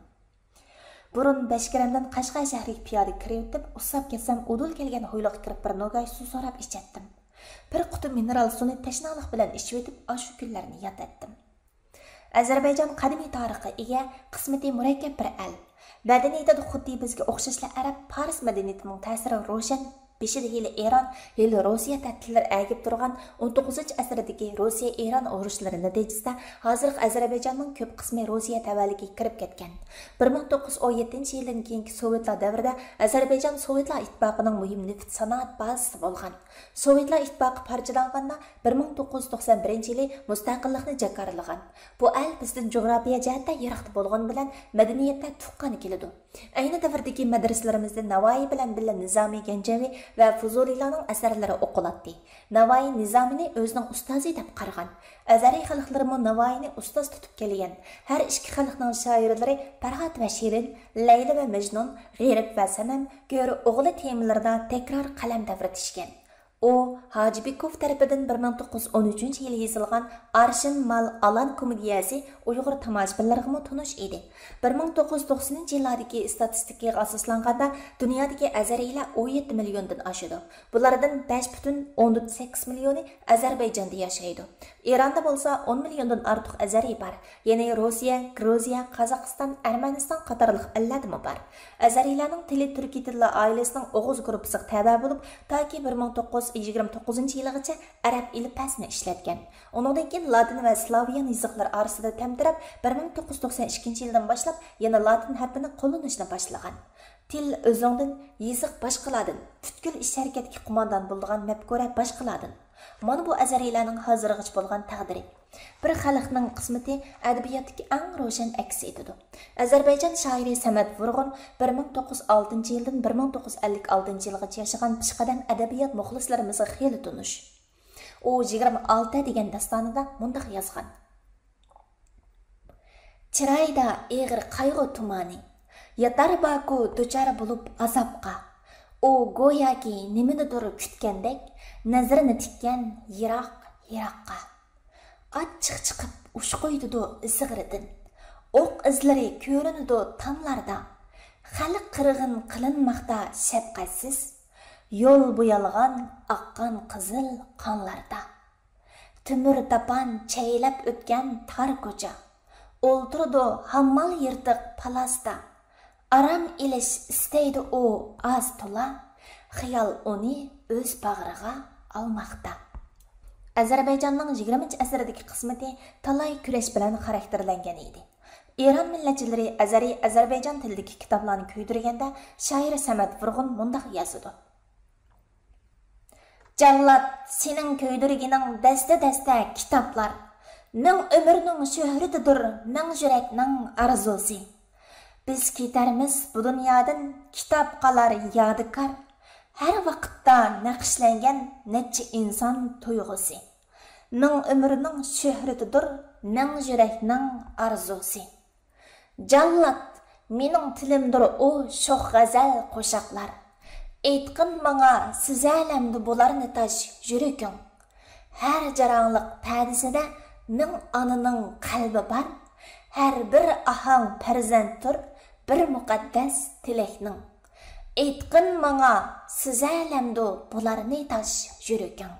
بۇرۇن بەشكىرەمدىن قەشقەر شەھىرىگە پىيادە كىرىۋېتىپ، ئۇسساپ كەتسەم، ئۇدۇل كەلگەن ھويلىغا كىرىپ بىر نوگاي سۇ سوراپ ئىچەتتىم. بىر قۇتا مىنېرال سۇنى تەشنالىق بىلەن ئىچىۋېتىپ، ئاشۇ كۈنلەرنى ياد ئەتتىم. ئەزەربەيجان قەدىمىي تارىخقا ئىگە، قىسمىتى مۇرەككەپ بىر ئەل. مەدەنىيىتىدە خۇددى بىزگە ئوخشاشلا ئەرەب، پارس مەدەنىيىتىنىڭ تەسىرى روشەن. بېشىدا ھېلى ئىران، ھېلى روسىيە تەھدىتلىرى ئەگىپ تۇرغان ئون توققۇزىنچى ئەسىردىكى روسىيە-ئىران ئۇرۇشلىرى نەتىجىسىدە، ھازىرقى ئەزەربەيجاننىڭ كۆپ قىسمى روسىيە تەۋەلىكىگە كىرىپ كەتكەن. بىر مىڭ توققۇز يۈز ئون يەتتىنچى يىلدىن كېيىنكى سوۋېتلار دەۋرىدە ئەزەربەيجان سوۋېتلار ئىتتىپاقىنىڭ مۇھىم نېفىت سانائەت بازىسى بولغان. سوۋېتلار ئىتتىپاقى پارچىلانغاندا، بىر مىڭ توققۇز يۈز توقسان بىرىنچى يىلى مۇستەقىللىقنى جاكارلىغان. بۇ ئەل بىزدىن جۇغراپىيە جەھەتتە يىراقتا بولغىنى بىلەن، مەدەنىيەتتە تۇغقان كېلىدۇ. ئەينى دەۋردىكى مەدرىسىلىرىمىزدە ناۋايى بىلەن بىللە نىزامى گەنجەۋى ۋە فۇزۇلىلارنىڭ ئەسەرلىرى ئوقۇلاتتى. ناۋايى نىزامىنى ئۆزىنىڭ ئۇستازى دەپ قارىغان. ئەزەرىي خەلقلىرىمۇ ناۋايىنى ئۇستاز تۇتۇپ كەلگەن. ھەر ئىككى خەلقنىڭ شائىرلىرى پەرھات ۋە شېرىن، لەيلى ۋە مەجنۇن، غېرىب ۋە سەنەم، گۆرى ئوغلى تېمىلىرىدا تەكرار قەلەم تەۋرىتىشكەن. ئۇ ھاجىبېكوف تەرىپىدىن بىر مىڭ توققۇز يۈز ئون ئۈچىنچى يىلى يېزىلغان ئارشىن مال ئالان كومېدىيەسى ئۇيغۇر تاماشىبىنلىرىغىمۇ تونۇش ئىدى. بىر مىڭ توققۇز يۈز توقسىنىنچى يىللاردىكى ئىستاتىستىكىغا ئاساسلانغاندا، دۇنيادىكى ئەزەرىيلەر ئون يەتتە مىليوندىن ئاشىدۇ. بۇلاردىن بەش پۈتۈن ئوندىن سەككىز مىليونى ئەزەربەيجاندا ياشايدۇ. ئىراندا بولسا ئون مىليوندىن ئارتۇق ئەزەرىي بار. يەنى روسىيە، گرۇزىيە، قازاقىستان، ئەرمەنىستان قاتارلىق ئەللەردىمۇ بار. ئەزەرىيلەرنىڭ تىلى تۈركىي تىللار ئائىلىسىنىڭ ئوغۇز گۇرۇپپىسىغا تەۋە بولۇپ، تاكى بىر مىڭ توققۇز يۈز يىگىرمە توققۇزىنچى يىلىغىچە ئەرەب ئېلىپبەسىنى ئىشلەتكەن. ئۇنىڭدىن كېيىن لاتىن ۋە سلاۋيان يېزىقلىرى ئارىسىدا تەمتىرەپ، بىر مىڭ توققۇز يۈز توقسان ئىككىنچى يىلدىن باشلاپ يەنە لاتىن ھەرپىنى قوللىنىشنى باشلىغان. تىل ئۆزۈڭدىن، يېزىق باشقىلاردىن، پۈتكۈل ئىش-ھەرىكەتكە قوماندان بولىدىغان مەپكۇرە باشقىلاردىن. مانا بۇ ئەزەرىيلەرنىڭ ھازىرغىچە بولغان تەقدىرى. بىر خەلقنىڭ قىسمىتى ئەدەبىياتتىكى ئەڭ روشەن ئەكسى ئېتىدۇ. ئەزەربەيجان شائىرى سەمەت ۋۇرغۇن بىر مىڭ توققۇز يۈز ئالتىنچى يىلدىن بىر مىڭ توققۇز يۈز ئەللىك ئالتىنچى يىلغىچە ياشىغان پېشقەدەم ئەدەبىيات مۇخلىسلىرىمىزغا خېلى تونۇش. ئۇ «يىگىرمە ئالتە» دېگەن داستانىدا مۇنداق يازغان: چىرايدا ئېغىر قايغۇ تۇمانى، ياتار باكۇ دۇچار بولۇپ ئازابقا. ئۇ گوياكى نېمىنىدۇر كۈتكەندەك، نەزىرىنى تىككەن يىراق، يىراققا. ئاچچىق چىقىپ ئۇچ قويۇتىدۇ زىغرىدىن، ئوق ئىزلىرى كۆرۈنىدۇ تاملاردا. خەلق قىرغىن قىلىنماقتا شەپقەتسىز، يول بويالغان ئاققان قىزىل قانلاردا. تۆمۈر داپان چەيلەپ ئۆتكەن تار كوچا، ئولتۇرىدۇ ھاممال يىرتىق پالاستا. ئارام ئېلىش ئىستەيدۇ ئۇ ئاز تولا، خىيال ئۇنى ئۆز باغرىغا ئالماقتا. ئەزەربەيجاننىڭ يىگىرمىنچى ئەسىردىكى قىسمىتى تالاي كۈرەش بىلەن خاراكتېرلەنگەن ئىدى. ئىران مىللەتچىلىرى ئەزەرىي ئەزەربەيجان تىلىدىكى كىتابلارنى كۆيدۈرگەندە، شائىر سەمەت ۋۇرغۇن مۇنداق يازىدۇ: جاللات، سېنىڭ كۆيدۈرگىنىڭ دەستە-دەستە كىتابلار، مىڭ ئۆمۈرنىڭ شۆھرىتىدۇر مىڭ يۈرەكنىڭ ئارزۇسى. بىز كېتەرمىز بۇ دۇنيادىن، كىتاب قالار يادىكار، ھەر ۋاقىتتا نەقىشلەنگەن نەچچە ئىنسان تۇيغۇسى. مىڭ ئۆمۈرنىڭ شۆھرىتىدۇر مىڭ يۈرەكنىڭ ئارزۇسى. جاللات، مېنىڭ تىلىمدۇر ئۇ شوخ غەزەل قوشاقلار. ئېيتقىن ماڭا، سۈزەلەمدۇ بۇلارنى تاش يۈرىكىڭ؟ ھەر جاراڭلىق پەدىسىدە مىڭ ئانىنىڭ قەلبى بار. ھەر بىر ئاھاڭ پەرزەنتتۇر بىر مۇقەددەس تىلەكنىڭ. ئېيتقىن ماڭا، سۈزەلەمدۇ بۇلارنى تاش يۈرىكىڭ؟